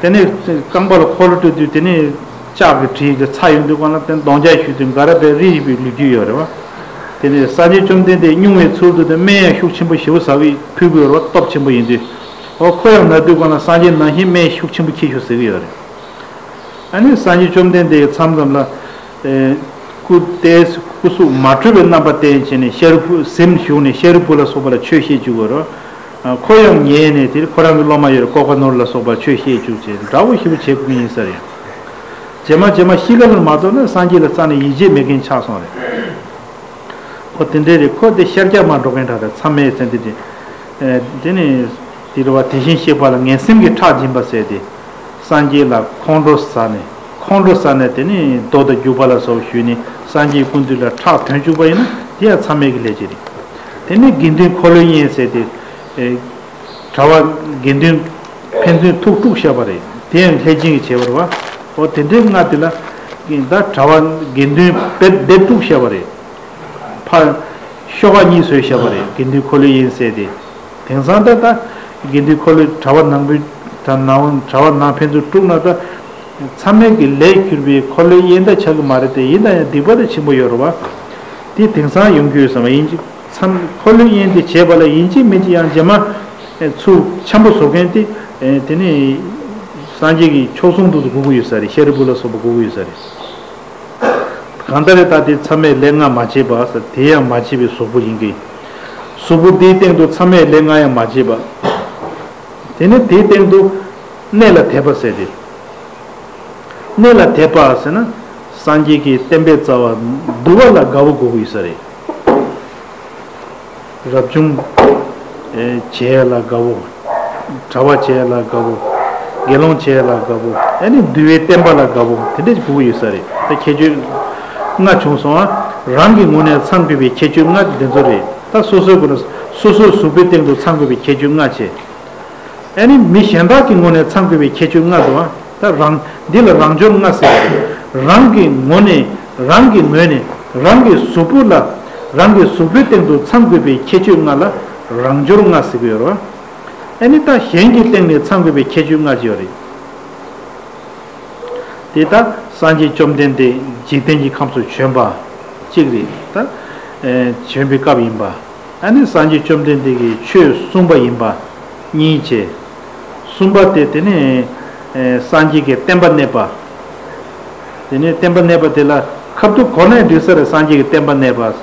དེ་ནས་རྐང་པ་ལ་འཁོར་ལོ་སྤྲད་དུས་དེ་ནས་ལྕགས་ཀྱི་གྲི་དེ་ཚ་ཡོང་དུས་གང་ལ་དེ་གདོང་རྒྱག་ཞུས་དུས་འགའ་ར་བས་རི་ཞིག་པའི་ལུས་རྒྱུ་ཡོད་རེད་བ། དེ་ནས་སངས་རྒྱས་བཅོམ་ལྡན་འདས་སྙུང་བའི་ཚུལ་དུ་དེ་སྨན་ཡང་ཤུགས་ཆེན་པོ་ཞེ་པོ་ཟ་གི་ཕུལ་དགོས་རེད་བ། སྟོབས་ཆེན་པོ་ཡིན་དུས། འོ་ཁོ་ཡང་ན་དུས་གང་ལ་སངས་རྒྱས་ནང་བཞིན་སྨན་ཤུགས་ཆེན་པོ་ཁྱེར་ཤོག་ཟེར་གི་ཡོད་རེད། ཨ་ནི་སངས་རྒྱས་བཅོམ་ལྡན་འདས་ཀྱི་མཚམས་ཙམ་ལ། ཨེ། སྐུ་ཏོག་ཙམ་སྐུ་གཟུགས་མ་གྲུབ་པའི་རྣམ་པ་བསྟན་བྱས་ནས་ཤ་རུས་བུ་གཟིམ་བཞུགས་ནས་ཤ་རུས་བུ་ལ་སོགས་པ་ལ་ཆོས་བཤད་བཅུག་གོ་རོ། ཁོ་ཡང་ཉན་ནས་དེར་ཁོ་རང་གི་སློབ་མ་ཡོད་རེད། ཀོ་ཀ་ནོར་ལ་སོགས་པ་ཆོས་བཤད་བཅུག་བྱས་འདྲ་བོ་ཞིག་བྱེད་དགོས་ཀྱི་ཡིན་ས་རེད། རྗེས་མ་རྗེས་མ་ཤི་ཁ་ལ་མ་ཐོན་ན་སངས་རྒྱས་ལ་རྩ་ནས་ཡིད་ཆེས་མེད་མཁན་ཆགས་སོང་རེད། ཁོ་དེ་འདྲས་རེད། ཁོ་དེ་ཤར་རྒྱག་མ་འགྲོ་མཁན་འདྲ་རེད། མཚམས་མེད་ཚན་དེ་དེ། དེ་ནས་དེ་རེད་བ། དེ་བཞིན་གཤེགས་པ་ལ་ངན་སེམས་ཀྱི་ཁྲག་སྦྱིན་པ་ཟེར་ཏེ། སངས་རྒྱས་ལ་ཁོང་ཁྲོ་ཟ་ནས་ཁོང་ཁྲོ་ཟ་ནས་དེ་ནས་རྡོ་དང་རྒྱུག་པ་ལ་སོགས་ཞུས་ནས་སངས་རྒྱས་སྐུ་མདུན་ལ་ཁྲག་ཐོན་བཅུག་པ་ཡིན་ན་དེ་ཡང་མཚམས་མེད་ཀྱི་ལས་ཅིག་རེད། དེ་ནས་དགེ་འདུན་འཁོར་ལོས་གཡེང་ཟེར་ཏེ། གྲྭ་པ་དགེ་འདུན་ཕན་ཚུན་ཐུག་དཀྲུགས་བཞག་པ་རེད། དེ་ཡང་ལྷས་སྦྱིན་གྱིས་བྱས་པ་རེད་བ། འོ་དེ་འདྲའི་སྔ་དེ་ལ། ད་གྲྭ་པ་དགེ་འདུན་བེད་བེད་དཀྲུགས་བཞག་པ་རེད། ཕར་ཤོ་ཁ་གཉིས་བཟོས་བཞག་པ་རེད། དགེ་འདུན་འཁོར་ལོས་གཡེང་ཟེར་ཏེ། དེང་སང་ད་ལྟ་དགེ་འདུན་འཁོར་ལོས་གྲྭ་པ་ནང་པའི་ད་ནང་གྲྭ་པ་ནང་ཕན་ཚུན་དཀྲུགས་ན་ད། མཚམས་མེད་ཀྱི་ལས་གྱུར་པའི་འཁོར་ལོས་གཡེང་ད་ཆགས་ཀྱི་མ་རེད་དེ། ཡིན་ན་ཡང་སྡིག་པ་དེ་ཆེན་པོ་ཡོད་རེད་བ། དེ་དེང་སང་ཡོང་རྒྱུ་ཡོད་ས་མ་ཡིན་གྱི། མཚམས་འཁོར་ལོས་གཡེང་དེ་བྱས་པ་ལ་ཡིན་གཅིག་མིན་གཅིག་ཡང་རྗེས་མ་ཚུར་འཆམ་པོ་བཟོ་མཁན་དེ། དེ་ནི་སངས་རྒྱས་ཀྱི་མཆོག་ཟུང་དུ་དགོས་ཀྱི་ཡོད་ས་རེད། ཤཱ་རིའི་བུ་ལ་སོགས་པ་དགོས་ཀྱི་ཡོད་ས་རེད། གང་ལྟར་ད་དེ་མཚམས་མེད་ལས་ལྔ་མ་བྱས་པ་ཟེར། དེ་ཡང་མ་བྱས་པའི་གཟུགས་པོ་ཡིན་གྱི། གཟུགས་པོ་འདིའི་སྟེང་དུ་མཚམས་མེད་ལས་ལྔ་ཡང་མ་བྱས་པ། དེ་ནི་དེའི་སྟེང་དུ་གནས་ལ་དད་པ་ཟེར་ཏེ། གནས་ལ་དད་པ་ཟེར་ན་སངས་རྒྱས་ཀྱི་བསྟན་པའི་རྩ་བ་འདུལ་བ་ལ་དགའ་བོ་དགོས་ཀྱི་ཡོད་ས་རེད། རབ་བྱུང་བྱས་ལ་དགའ་བོ། གྲྭ་པ་བྱས་ལ་དགའ་བོ། དགེ་སློང་བྱས་ལ་དགའ་བོ། ཨ་ནི་འདུལ་བའི་བསྟན་པ་ལ་དགའ་བོ་དེ་འདྲ་ཞིག་དགོས་ཀྱི་ཡོད་ས་རེད། ད་ཁྱད་ཆོས་ལྔ་བྱུང་སོང་ང་། རང་གི་ངོས་ནས་ཚང་དགོས་པའི་ཁྱད་ཆོས་ལྔ་འདི་ཚོ་རེད། ད་སོ་སོའི་སྒོ་ནས་སོ་སོའི་གཟུགས་པོའི་སྟེང་དུ་ཚང་དགོས་པའི་ཁྱད་ཆོས་ལྔ་བྱས། ཨ་ནི་མི་གཞན་དག་གི་ངོས་ནས་ཚང་དགོས་པའི་ཁྱད་ཆོས་ལྔ་འདུག་ཨ། ད་རང་འདི་ལ་རང་སྦྱོར་ལྔ་ཟེར་བ་རེད། རང་གི་ངོས་ནས་རང་གི་ངོས་ནས་རང་གི་གཟུགས་པོ་ལ་རང་གི་གཟུགས་པོའི་སྟེང་དུ་ཚང་དགོས་པའི་ཁྱད་ཆོས་ལྔ་ལ་རང་སྦྱོར་ལྔ་ཟེར་གི་ཡོད་རེད་བ། ཨ་ནི་ད་གཞན་གྱི་སྟེང་ནས་ཚང་དགོས་པའི་ཁྱད་ཆོས་ལྔ་ཅིག་ཡོད་རེད། དེ་ལྟར་སངས་རྒྱས་བཅོམ་ལྡན་འདས་འཇིག་རྟེན་གྱི་ཁམས་སུ་བྱོན་པ་གཅིག་རེད་ད། ཨེ་བྱོན་པའི་སྐབས་ཡིན་པ། ཨ་ནི་སངས་རྒྱས་བཅོམ་ལྡན་འདས་ཀྱིས་ཆོས་གསུངས་པ་ཡིན་པ་གཉིས་བྱས། གསུམ་པ་དེ་དེ་ནི་ཨེ་སངས་རྒྱས་ཀྱི་བསྟན་པ་གནས་པ། དེ་ནས་བསྟན་པ་གནས་པ་དེ་ལ་ཁ་ཐུག་གོ་ནས་འགྲིག་ས་རེད། སངས་རྒྱས་ཀྱི་བསྟན་པ་གནས་པ།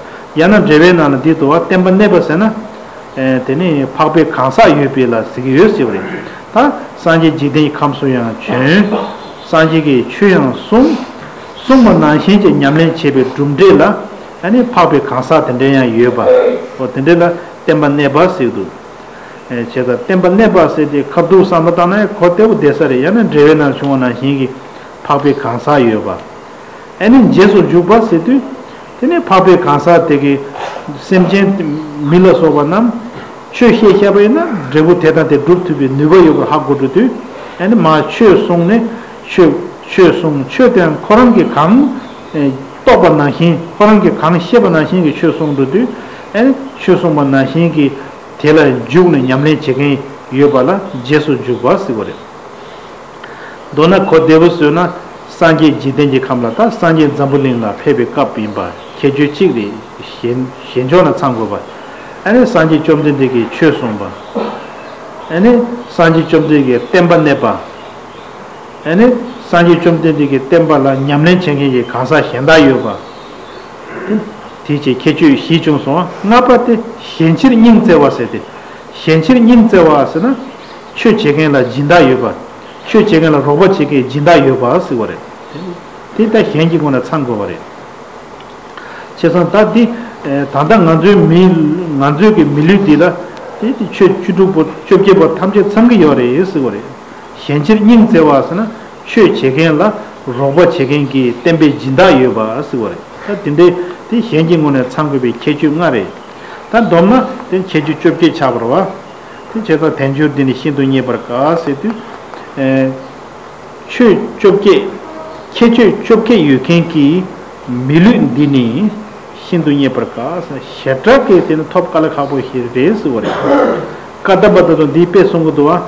ཡང་ན་འགྲེལ་པའི་ནང་ལ་འདི་འདུག་བ། བསྟན་པ་གནས་པ་ཟེར་ན། ཨེ་དེ་ནི་འཕགས་པའི་གང་ཟག་ཡོད་པའི་ལ་ཟེར་གྱི་ཡོད་ཟེར་བ་རེད། ད་སངས་རྒྱས་འཇིག་རྟེན་གྱི་ཁམས་སུ་ཡང་བྱོན། སངས་རྒྱས་ཀྱིས་ཆོས་ཡང་གསུངས། གསུངས་པ་ནང་བཞིན་གྱི་ཉམས་ལེན་བྱས་པའི་གྲུབ་འབྲས་ལ་ཨ་ནི་འཕགས་པའི་གང་ཟག་དེ་འདྲ་ཡང་ཡོད་པ། འོ་དེ་འདྲ་ལ་བསྟན་པ་གནས་པ་ཟེར་འདུག་ཨེ་བྱས་ཙང་བསྟན་པ་གནས་པ་ཟེར་དེ་ཁ་ཐུག་བསམ་བློ་བཏང་ན་གོ་བདེ་པོ་བསྡད་ས་རེད། ཡང་ན་འགྲེལ་པའི་ནང་བྱུང་བ་ནང་བཞིན་གྱི་འཕགས་པའི་གང་ཟག་ཡོད་པ། ཨ་ནི་རྗེས་སུ་འཇུག་པ་ཟེར་དུས། དེ་ནས་འཕགས་པའི་གང་ཟག་དེ་གིས་སེམས་ཅན་མི་ལ་སོགས་པ་རྣམས་ཆོས་བཤད་བཤད་པ་ཡིན་ན་འབྲས་བུ་དེ་དང་དེ་སྒྲུབ་ཐུབ་པའི་ནུས་པ་ཡོད་པར་ཧ་གོ་འགྲོ་དུས། ཨ་ནི་མར་ཆོས་གསུངས་ནས་ཆོས་ཆོས་གསུངས། ཆོས་དེ་ཁོ་རང་གིས་གང་ཨེ་རྟོགས་པ་ནང་བཞིན། ཁོ་རང་གིས་གང་ཤེས་པ་ནང་བཞིན་གྱི་ཆོས་གསུངས་འགྲོ་དུས། ཨ་ནི་ཆོས་གསུངས་པ་ནང་བཞིན་གྱི་དེ་ལ་འཇུག་ནས་ཉམས་ལེན་བྱེད་མཁན་ཡོད་པ་ལ་རྗེས་སུ་འཇུག་པ་ཟེར་བ་རེད། མདོར་ན་གོ་བདེ་པོ་བཟོས་ན། སངས་རྒྱས་འཇིག་རྟེན་གྱི་ཁམས་ལ། ད་སངས་རྒྱས་འཛམ་བུ་གླིང་ལ་ཕེབས་པའི་སྐབས་ཡིན་པ་ཁྱད་ཆོས་གཅིག་རེད། གཞན་གཞན་ཕྱོགས་ན་ཚང་དགོས་པ། ཨ་ནི་སངས་རྒྱས་བཅོམ་ལྡན་འདས་ཀྱིས་ཆོས་གསུངས་པ། ཨ་ནི་སངས་རྒྱས་བཅོམ་ལྡན་འདས་ཀྱིས་བསྟན་པ་གནས་པ། ཨ་ནི་སངས་རྒྱས་བཅོམ་ལྡན་འདས་ཀྱི་བསྟན་པ་ལ་ཉམས་ལེན་བྱེད་མཁན་གྱི་གང་ཟག་གཞན་དག་ཡོད་པ། དེ་བྱས་ཁྱད་ཆོས་བཞི་བྱུང་སོང་བ། ལྔ་པ་དེ་ཞན་ཕྱིར་སྙིང་བརྩེ་བ་ཟེར་ཏེ། ཞན་ཕྱིར་སྙིང་བརྩེ་བ་ཟེར་ན། ཆོས་བྱེད་མཁན་ལ་སྦྱིན་བདག་ཡོད་པ། ཆོས་བྱེད་མཁན་ལ་རོགས་པ་བྱེད་མཁན་སྦྱིན་བདག་ཡོད་པ་ཟེར་བ་རེད། དེ་ད་གཞན་གྱི་ངོས་ནས་ཚང་དགོས་པ་རེད། བྱས་ཙང་ད་འདི་ད་ལྟ་ང་ཚོའི་མི་ང་ཚོའི་གི་མི་ལུས་འདི་ལ་དེ་ཆོས་བཅུ་དྲུག་པོ་བཅོ་བརྒྱད་པོ་ཐམས་ཅད་ཚང་གི་ཡོད་རེད་ཟེར་བ་རེད། གཞན་ཕྱིར་སྙིང་བརྩེ་བ་ཟེར་ན་ཆོས་བྱེད་མཁན་ལ་རོགས་པ་བྱེད་མཁན་གྱི་བསྟན་པའི་སྦྱིན་བདག་ཡོད་པ་ཟེར་བ་རེད། ད་དེ་འདྲའི་དེ་གཞན་གྱི་ངོས་ནས་ཚང་དགོས་པའི་ཁྱད་ཆོས་ལྔ་རེད། ད་བསྡོམས་ན་དེ་ཁྱད་ཆོས་བཅོ་བརྒྱད་ཆགས་པ་རེད་བ། དེ་བྱས་ཙང་དལ་འབྱོར་འདི་ནི་ཤིན་ཏུ་རྙེད་པར་དཀའ་ཟེར་དུས། ཆོས་བཅོ་བརྒྱད། ཁྱད་ཆོས་བཅོ་བརྒྱད་ཡོད་མཁན་གྱི་མི་ལུས་འདི་ནི་ཤིན་ཏུ་རྙེད་པར་དཀའ། ཞེ་དྲག་གི་དེ་ནི་ཐོབ་དཀའ་ལས་ཁག་པོ་ཞིག་རེད་ཟེར་བ་རེད། བཀའ་གདམས་པ་ད་དུང་འདིའི་དཔེ་གསུང་གི་འདུག་བ།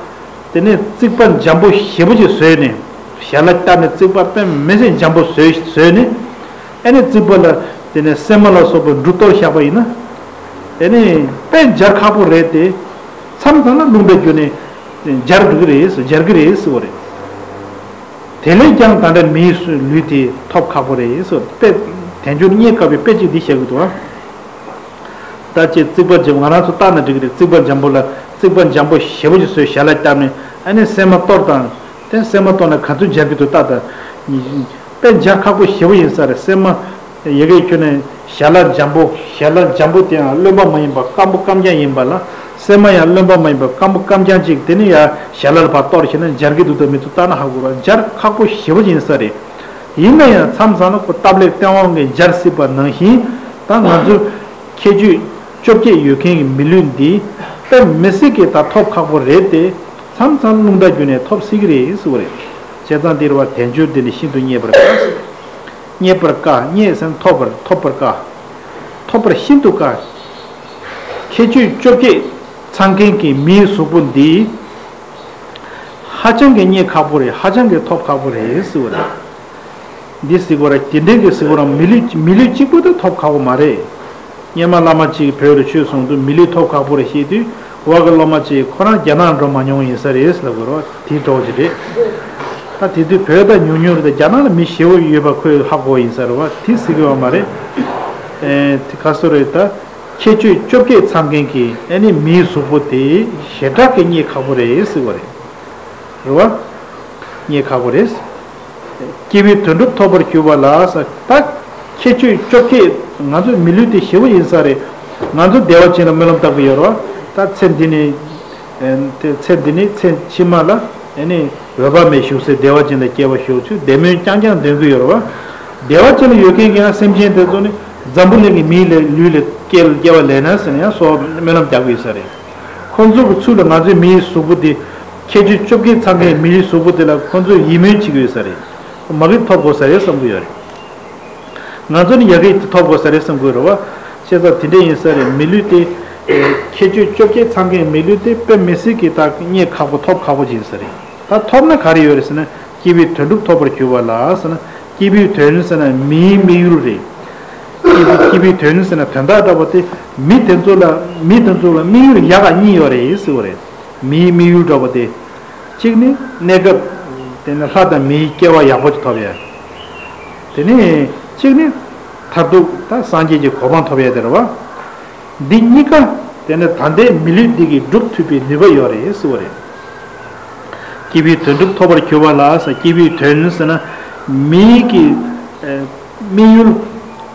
དེ་ནས་རྩིག་པ་འཇམ་པོ་ཞེ་པོ་ཅིག་བཟོས་ནས། ཞལ་ལག་བཏབ་ནས་རྩིག་པ་དཔེ་མི་སྲིད་འཇམ་པོ་བཟོས་བཟོས་ནས། ཨ་ནི་རྩིག་པ་ལ་དེ་ནས་སྲན་མ་ལ་སོགས་པའི་འབྲུ་གཏོར་བཞག་པ་ཡིན་ན། དེ་ནས་དཔེ་འབྱར་ཁག་པོ་རེད་དེ། མཚམས་མཚམས་ལ་རླུང་པའི་རྒྱུ་ནས་འབྱར་འགྲོ་གི་རེད་ཟེར། འབྱར་གི་རེད་ཟེར་བ་རེད། དེ་ལས་ཀྱང་ད་ལྟ་མིའི་ལུས་དེ་ཐོབ་ཁག་པོ་རེད་ཟེར། དཔེ་དལ་འབྱོར་རྙེད་དཀའ་བའི་དཔེ་གཅིག་འདི་བཤད་གི་འདུག་ཨ། ད་ཅེས་རྩིག་པ་འཇམ་ང་རང་ཚོ་བལྟས་ན་འགྲིག་གི་རེད། རྩིག་པ་འཇམ་པོ་ལ་རྩིག་པ་འཇམ་པོ་ཞེ་པོ་ཅིག་བཟོས་ཞལ་ལག་བཏབ་ནས་ཨ་ནི་སྲན་མ་གཏོར་དང་། དེ་སྲན་མ་གཏོར་ན་ག་ཚོད་འབྱར་གི་འདུག་ལྟ་དང་། དཔེ་འབྱར་ཁག་པོ་ཞེ་པོ་ཡིན་ས་རེད། སྲན་མ་ཡ་གིའི་ཁྱོན་ནས་ཞལ་ལག་འཇམ་པོ་ཞལ་ལག་འཇམ་པོ་དེ་ཡང་རློན་པ་མ་ཡིན་པ་སྐམ་པོ་སྐམ་རྐྱང་ཡིན་པ་ལ། སྲན་མ་ཡང་རློན་པ་མ་ཡིན་པ་སྐམ་པོ་སྐམ་རྐྱང་ཅིག་དེ་ནི་ཡང་ཞལ་ལག་ལ་ཕར་གཏོར་བྱས་ན་འབྱར་གི་འདུག་དང་མི་འདུག་ལྟ་ན་ཧ་གོ་ར། འབྱར་ཁག་པོ་ཞེ་པོ་ཡིན་ས་རེད། ཡིན་ན་ཡང་མཚམས་མཚམས་ལ་ཁོ་སྟབས་ལེགས་སྟེས་དབང་གིས་འབྱར་སྲིད་པ་ནང་བཞིན། ད་ང་ཚོ་ཁྱད་ཆོས་བཅོ་བརྒྱད་ཡོད་མཁན་གྱི་མི་ལུས་འདི་དཔེ་མི་སྲིད་ཀྱི་ད་ཐོབ་ཁག་པོ་རེད་དེ། མཚམས་མཚམས་རླུང་རྟ་བརྒྱུད་ནས་ཐོབ་སྲིད་ཀྱི་རེད་ཟེར་བ་རེད། བྱས་ཙང་འདིར་བ་དལ་འབྱོར་འདི་ནི་ཤིན་ཏུ་རྙེད་པར་དཀའ། རྙེད་པར་དཀའ། རྙེད་ཟེར་ན་ཐོབ་པར་ཐོབ་པར་དཀའ། ཐོབ་པར་ཤིན་ཏུ་དཀའ། ཁྱད་ཆོས་བཅོ་བརྒྱད་ཚང་མཁན་གྱི་མིའི་གཟུགས་པོ་འདི། ཧ་ཅང་གི་རྙེད་ཁག་པོ་རེད། ཧ་ཅང་གི་ཐོབ་ཁག་པོ་རེད་ཟེར་བ་རེད། འདི་ཟེར་བ་རེད། དེ་འདྲའི་གི་ཟེར་བ་རང་མི་ལུས་མི་ལུས་གཅིག་པུ་དེ་ཐོབ་ཁག་པོ་མ་རེད། སྔོན་མ་བླ་མ་གཅིག་གིས་བོད་ལ་ཆོས་གསུངས་དུས་མི་ལུས་ཐོབ་ཁག་པོ་རེད་ཞེས་དུས། བ་གི་སློབ་མ་གཅིག་ཁོ་རང་རྒྱ་ནག་འགྲོ་མ་མྱོང་ཡིན་ས་རེད་ཟེར་ལབ་དགོས་རེད་བ། དེ་འདྲ་བོ་ཅིག་རེད། ད་དེ་དུས་བོད་ད་ཉུང་ཉུང་རེད། ད་རྒྱ་ནག་ལ་མི་ཞེ་པོ་ཡོད་པ་ཁོས་ཧ་གོ་ཡིན་ས་རེད་བ། དེ་ཟེར་གི་ཡོད་མ་རེད། ཨེ་དེ་ག་སོ་རེད་ད། ཁྱད་ཆོས་བཅོ་བརྒྱད་ཚང་མཁན་གྱི་ཨ་ནི་མིའི་གཟུགས་པོ་དེ་ཞེ་དྲག་གི་རྙེད་ཁག་པོ་རེད་ཟེར་བ་རེད། རེད་བ། རྙེད་ཁག་པོ་རེད། སྐྱེས་བུའི་དོན་གྲུབ་ཐོབ་པར་གྱུར་པ་ལ་ཟེར། ད་ཁྱད་ཆོས་བཅོ་བརྒྱད། ང་ཚོ་མི་ལུས་དེ་ཞེ་པོ་ཡིན་ས་རེད། ང་ཚོ་བདེ་བ་ཅན་ལ་སྨོན་ལམ་བཏབ་ཀྱི་ཡོད་རེད་བ། ད་ཚེ་འདི་ནས། ཨེ་དེ་ཚེ་འདི་ནས་ཚེ་ཕྱི་མ་ལ་ཨེ་ནི་འོད་དཔག་མེད་བཞུགས་སའི་བདེ་བ་ཅན་ལ་སྐྱེ་བ་ཤོག་ཅེས་བདེ་སྨོན་རྐྱང་རྐྱང་འདོན་གྱི་ཡོད་རེད་བ། བདེ་བ་ཅན་ལ་ཡོད་མཁན་གྱི་ཡང་སེམས་ཅན་དེ་ཚོ་ནི་འཛམ་བུ་གླིང་གི་མིའི་ལུས་ལ་སྐྱེ་སྐྱེ་བ་ལེན་ན་ཟེར་ནས་ཡང་སོགས་སྨོན་ལམ་རྒྱག་གི་ཡོད་ས་རེད། ཁོང་ཚོ་གི་ཚུལ་ལ་ང་ཚོའི་མིའི་གཟུགས་པོ་འདི་ཁྱད་ཆོས་བཅོ་བརྒྱད་ཚང་མཁན་མིའི་གཟུགས་པོ་འདི་ལ་ཁོང་ཚོས་ཡིད་སྨོན་བྱེད་ཀྱི་ཡོད་ས་རེད། མ་གི་ཐོབ་དགོས་ས་རེད་བསམ་གྱི་ཡོད་རེད། ང་ཚོ་ནི་ཡ་གི་ཐོབ་དགོས་ས་རེད་བསམ་གྱི་ཡོད་རེད་བ། བྱས་ཙང་དེ་འདྲ་ཡིན་ས་རེད། མི་ལུས་དེ་ཁྱད་ཆོས་བཅོ་བརྒྱད་ཚང་མཁན་མི་ལུས་དེ་དཔེ་མི་སྲིད་ཀྱི་ད་རྙེད་ཁག་པོ་ཐོབ་ཁག་པོ་ཅིག་ཡིན་ས་རེད། ད་ཐོབ་ན་ག་རེ་ཡོད་རེད་ཟེར་ན། སྐྱེས་བུའི་དོན་གྲུབ་ཐོབ་པར་གྱུར་པ་ལ་ཟེར་ན། སྐྱེས་བུའི་དོན་ཟེར་ན་མིའི་དམིགས་ཡུལ་རེད། སྐྱེས་བུ་སྐྱེས་བུའི་དོན་ཟེར་ན་དོན་དག་འདྲ་པོ་དེ་མི་དེ་ཚོ་ལ་མི་དེ་ཚོ་ལ་དམིགས་ཡུལ་ཡག་ག་གཉིས་ཡོད་རེད་ཟེར་བ་རེད། མིའི་དམིགས་ཡུལ་འདྲ་པོ་དེ། གཅིག་ནི་གནས་སྐབས་དེ་ནི་ལྷ་དང་མིའི་སྐྱེ་བ་ཡག་པོ་ཅིག་ཐོབ་ཡ། དེ་ནི་གཅིག་ནི་མཐར་ཐུག་ད་སངས་རྒྱས་ཀྱི་གོ་འཕང་ཐོབ་ཡ་དེ་རེད་བ། འདི་གཉིས་ཀ་དེ་ནི་ད་ལྟའི་མི་ལུས་འདི་གིས་སྒྲུབ་ཐུབ་པའི་ནུས་པ་ཡོད་རེད་ཟེར་བ་རེད། སྐྱེས་བུའི་དོན་གྲུབ་ཐོབ་པར་གྱུར་པ་ལ་ཟེར། སྐྱེས་བུའི་དོན་ཟེར་ན་མིའི་གི་ཨེ་དམིགས་ཡུལ།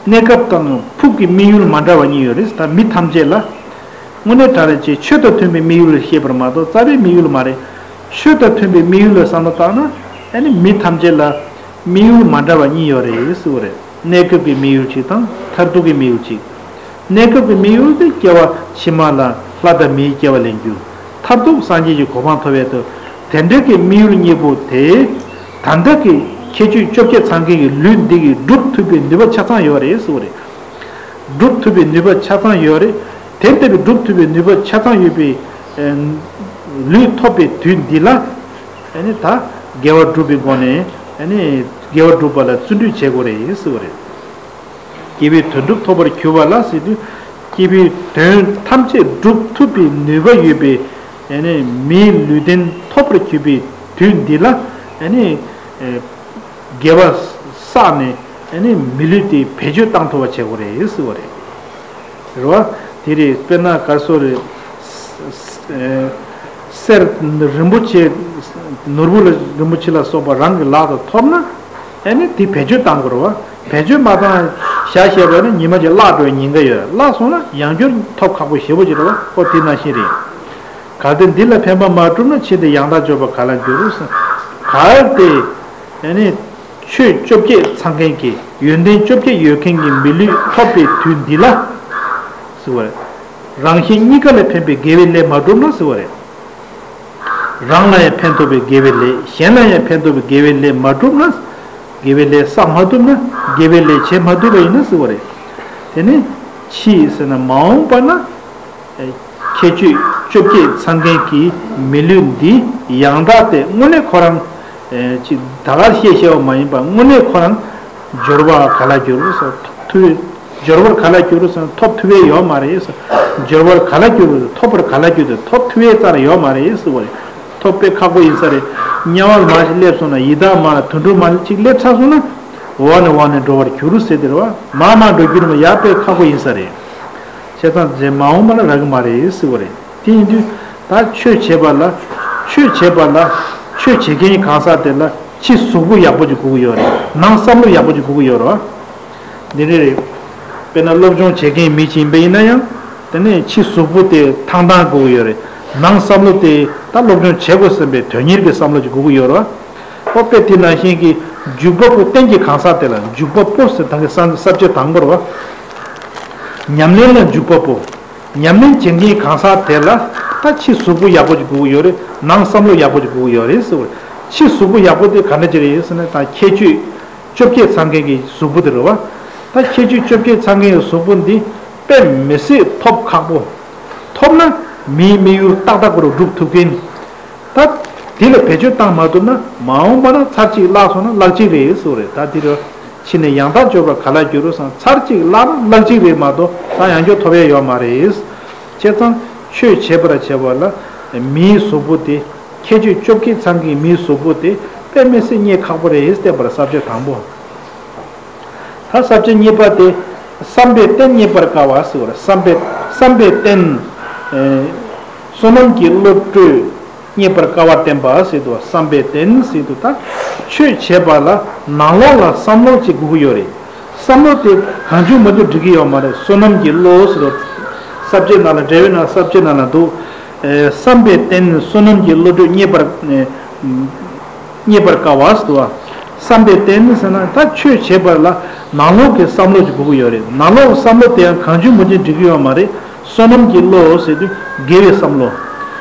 གནས་སྐབས་དང་ཕུགས་ཀྱི་དམིགས་ཡུལ་མ་འདྲ་བ་གཉིས་ཡོད་རེད། ད་མི་ཐམས་ཅད་ལ་དངོས་གནས་དྲང་གནས་ཀྱི་ཆོས་དང་མཐུན་པའི་དམིགས་ཡུལ་ལ་བཤད་པར་མ་གཏོགས་རྩ་བའི་དམིགས་ཡུལ་མ་རེད། ཆོས་དང་མཐུན་པའི་དམིགས་ཡུལ་ལ་བསམ་བློ་བཏང་ན། ཨ་ནི་མི་ཐམས་ཅད་ལ་དམིགས་ཡུལ་མ་འདྲ་བ་གཉིས་ཡོད་རེད་ཟེར་བ་རེད། གནས་སྐབས་ཀྱི་དམིགས་ཡུལ་གཅིག་དང་མཐར་ཐུག་གི་དམིགས་ཡུལ་གཅིག། གནས་སྐབས་ཀྱི་དམིགས་ཡུལ་དེ་སྐྱེ་བ་ཕྱི་མ་ལ་ལྷ་དང་མིའི་སྐྱེ་བ་ལེན་རྒྱུ། མཐར་ཐུག་སངས་རྒྱས་ཀྱི་གོ་འཕང་ཐོབ་ཡས་དེ། དེ་འདྲ་གི་དམིགས་ཡུལ་གཉིས་པོ་དེ། ད་ལྟ་གི་ཁྱད་ཆོས་བཅོ་བརྒྱད་ཚང་མཁན་གྱི་ལུས་འདི་གིས་སྒྲུབ་ཐུབ་པའི་ནུས་པ་ཆ་ཚང་ཡོད་རེད་ཟེར་བ་རེད། སྒྲུབ་ཐུབ་པའི་ནུས་པ་ཆ་ཚང་ཡོད་རེད། དེ་ལྟ་བུའི་སྒྲུབ་ཐུབ་པའི་ནུས་པ་ཆ་ཚང་ཡོད་པའི་ལུས་ཐོབ་པའི་དུས་འདི་ལ། ཨ་ནི་ད་དགེ་བ་སྒྲུབ་པའི་སྒོ་ནས་ཨ་ནི་དགེ་བ་སྒྲུབ་པ་ལ་བརྩོན་འགྲུས་བྱེད་དགོས་རེད་ཟེར་བ་རེད། སྐྱེས་བུའི་དོན་གྲུབ་ཐོབ་པར་གྱུར་པ་ལ་ཟེར་དུས། སྐྱེས་བུའི་དོན་ཐམས་ཅད་སྒྲུབ་ཐུབ་པའི་ནུས་པ་ཡོད་པའི་ཨ་ནི་མིའི་ལུས་རྟེན་ཐོབ་པར་གྱུར་པའི་དུས་འདི་ལ། ཨ་ནི་དགེ་བ་བསགས་ནས་ཨ་ནི་མི་ལུས་དེ་བེད་སྤྱོད་བཏང་ཐུབ་པ་བྱེད་དགོས་རེད་ཟེར་བ་རེད། རེད་བ། དེ་རེད། དཔེར་ན་ག་རེ་ཟེར་རེད། ས- ས- ཨེ་ གསེར་རིན་པོ་ཆེ། ནོར་བུ་ལ་རིན་པོ་ཆེ་ལ་སོགས་པ་རང་གི་ལག་ཏུ་ཐོབ་ན། ཨ་ནི་དེ་བེད་སྤྱོད་བཏང་དགོས་རེད་བ། བེད་སྤྱོད་མ་བཏང་བཞག་བཞག་པ་ཡིན་ན་ཉི་མ་གཅིག་བརླག་འགྲོ་བའི་ཉེན་ཁ་ཡོད། བརླག་སོང་ན་ཡང་བསྐྱར་ཐོབ་ཁག་པོ་ཞེ་པོ་ཅིག་རེད་བ། ཨོ་དེ་ནང་བཞིན་རེད། གལ་ཏེ་འདི་ལ་ཕན་པ་མ་བསྒྲུབས་ན་ཕྱིས་ཏེ་ཡང་དག་སྦྱོར་བར་ག་ལ་འགྱུར་ཟེར། གལ་ཏེ་ཨ་ནི་ཆོས་བཅོ་བརྒྱད་ཚང་མཁན་གྱི་ཡོན་ཏན་བཅོ་བརྒྱད་ཡོད་མཁན་གྱི་མི་ལུས་ཐོབ་པའི་དུས་འདི་ལ་ཟེར་བ་རེད། རང་གཞན་གཉིས་ཀ་ལ་ཕན་པའི་དགེ་བའི་ལས་མ་བསྒྲུབས་ན་ཟེར་བ་རེད། རང་ལ་ཡང་ཕན་ཐོགས་པའི་དགེ་བའི་ལས། གཞན་ལ་ཡང་ཕན་ཐོགས་པའི་དགེ་བའི་ལས་མ་བསྒྲུབས་ན། དགེ་བའི་ལས་བསགས་མ་ཐུབ་ན། དགེ་བའི་ལས་བྱེད་མ་ཐུབ་པ་ཡིན་ན་ཟེར་བ་རེད། དེ་ནི་ཕྱིས་ཟེར་ན་མ་འོངས་པ་ན། ཁྱད་ཆོས་བཅོ་བརྒྱད་ཚང་མཁན་གྱི་མི་ལུས་འདི་ཡང་དག་དེ་དངོས་གནས་ཁོ་རང་ཅིག་ད་གར་བཤད་བཤད་པ་མ་ཡིན་པར་དངོས་གནས་ཁོ་རང་སྦྱོར་བ་ག་ལ་འགྱུར་ཟེར་ཐུབ། སྦྱོར་བར་ག་ལ་འགྱུར་ཟེར་ན་ཐོབ་ཐུབ་ཡས་ཡོད་མ་རེད་ཟེར། སྦྱོར་བར་ག་ལ་འགྱུར་ཟེར་ཐོབ་པར་ག་ལ་འགྱུར་ཟེར་ཐོབ་ཐུབ་ཡས་རྩར་ཡོད་མ་རེད་ཟེར་བ་རེད། ཐོབ་དཔེ་ཁག་པོ་ཡིན་ས་རེད། དམྱལ་བ་ལ་མར་ཞིག་སླེབས་སོང་ན་ཡི་དྭགས་མ་ལ་དུད་འགྲོ་མ་ལ་ཅིག་སླེབས་ཚར་སོང་ན། འོག་ནས་འོག་ནས་འགྲོ་བར་འགྱུར་ཟེར་དེ་རེད་བ། མར་མར་འགྲོ་རྒྱུ་རེད་མ་ཡ་དཔེ་ཁག་པོ་ཡིན་ས་རེད། བྱས་ཙང་རྗེས་མ་འོངས་པ་ལ་རག་གི་མ་རེད་ཟེར་བ་རེད། དེ་ཡིན་དུས་ད་ཆོས་བྱེད་པ་ལ། ཆོས་བྱེད་པ་ལ། ཆོས་བྱེད་མཁན་གང་ཟག་དེ་ལ་ཕྱི་གཟུགས་པོ་ཡག་པོ་ཅིག་དགོས་ཀྱི་ཡོད་རེད། ནང་བསམ་བློ་ཡག་པོ་ཅིག་དགོས་ཀྱི་ཡོད་རེད་བ། འདི་འདྲ་རེད། དཔེར་ན་སློབ་སྦྱོང་བྱེད་མཁན་མི་ཅིག་ཡིན་པ་ཡིན་ན་ཡང་། དེ་ནས་ཕྱི་གཟུགས་པོ་དེ་ཐང་ཐང་དགོས་ཀྱི་ཡོད་རེད། ནང་བསམ་བློ་དེ་ད་སློབ་སྦྱོང་བྱེད་དགོས་བསམ་པའི་དོན་གཉེར་གྱི་བསམ་བློ་ཅིག་དགོས་ཀྱི་ཡོད་རེད་བ། ཨོ་དཔེ་དེ་ནང་བཞིན་གྱི་འཇུག་པ་པོ་རྟེན་གྱི་གང་ཟག་དེ་ལ་འཇུག་པ་པོ་ཟེར་ད་གི་ས་ས་བཅད་དང་པོ་རེད་བ། ཉམས་ལེན་ལ་འཇུག་པ་པོ། ཉམས་ལེན་བྱེད་མཁན་གང་ཟག་དེ་ལ་ད་ཕྱི་གཟུགས་པོ་ཡག་པོ་ཅིག་དགོས་ཀྱི་ཡོད་རེད། ནང་བསམ་བློ་ཡག་པོ་ཅིག་དགོས་ཀྱི་ཡོད་རེད་ཟེར་བ། ཕྱི་གཟུགས་པོ་ཡག་པོ་དེ་ག་འདྲ་ཅིག་རེད་ཟེར་ན་ད་ཁྱད་ཆོས་བཅོ་བརྒྱད་ཚང་མཁན་གྱི་གཟུགས་པོ་དེ་རེད་བ། ད་ཁྱད་ཆོས་བཅོ་བརྒྱད་ཚང་མཁན་གྱི་གཟུགས་པོ་འདི་དཔེ་མི་སྲིད་ཐོབ་ཁག་པོ། ཐོབ་ན་མིའི་དམིགས་ཡུལ་ཏག་ཏག་པོ་རུ་སྒྲུབ་ཐུབ་མཁན། ད་དེ་ལ་བེད་སྤྱོད་བཏང་མ་ཐུབ་ན་མ་འོངས་པ་ན་ཚར་གཅིག་བརླག་སོང་ན་བརླག་གཅིག་རེད་ཟེར་བ་རེད། ད་དེ་རུ་ཕྱི་ནས་ཡང་དག་སྦྱོར་བ་ག་ལ་འགྱུར་རོ་སང་ཚར་གཅིག་བརླག་ན་བརླག་གཅིག་རེད་མ་གཏོགས་ད་ཡང་བསྐྱར་ཐོབ་ཡ་ཡོད་མ་རེད། བྱས་ཙང་ཆོས་བྱེད་པར་བྱེད་པ་ལ་མིའི་གཟུགས་པོ་དེ་ཁྱད་ཆོས་བཅོ་བརྒྱད་ཚང་གི་མིའི་གཟུགས་པོ་དེ་དཔེ་མི་སྲིད་རྙེད་ཁག་པོ་རེད་བསྟན་པར་ས་བཅད་དང་པོ། ད་ས་བཅད་གཉིས་པ་དེ། བསམ་པའི་རྟེན་རྙེད་པར་དཀའ་བ་ཟེར་བ་རེད། བསམ་པའི་བསམ་པའི་རྟེན། ཨེ། བསོད་ནམས་ཀྱི་བློ་གྲོས་རྙེད་པར་དཀའ་བར་བསྟན་པ་ཟེར་དུས་བསམ་པའི་རྟེན་ཟེར་དུས་ད་ཆོས་བྱེད་པ་ལ་ནང་ལོགས་ལ་བསམ་བློ་ཅིག་དགོས་ཀྱི་ཡོད་རེད། བསམ་བློ་དེ་གང་བྱུང་མང་བྱུང་འགྲིག་གི་ཡོད་མ་རེད། བསོད་ནམས་ཀྱི་བློ་ཟེར་དུས་ས་བཅད་ནང་ལ་འགྲེལ་བའི་ནང་ས་བཅད་ནང་ལ་འདུག་ཨེ། བསམ་པའི་རྟེན་བསོད་ནམས་ཀྱི་བློ་གྲོས་རྙེད་པར། ཨེ། རྙེད་པར་དཀའ་བ་ཟེར་བ། བསམ་པའི་རྟེན་ཟེར་ན་ད་ཆོས་བྱེད་པ་ལ་ནང་ལོགས་ཀྱི་བསམ་བློ་ཅིག་དགོས་ཀྱི་ཡོད་རེད། ནང་ལོགས་བསམ་བློ་དེ་ཡང་གང་བྱུང་མང་བྱུང་འགྲིག་གི་ཡོད་མ་རེད། བསོད་ནམས་ཀྱི་བློ་ཟེར་དུས་དགེ་བའི་བསམ་བློ།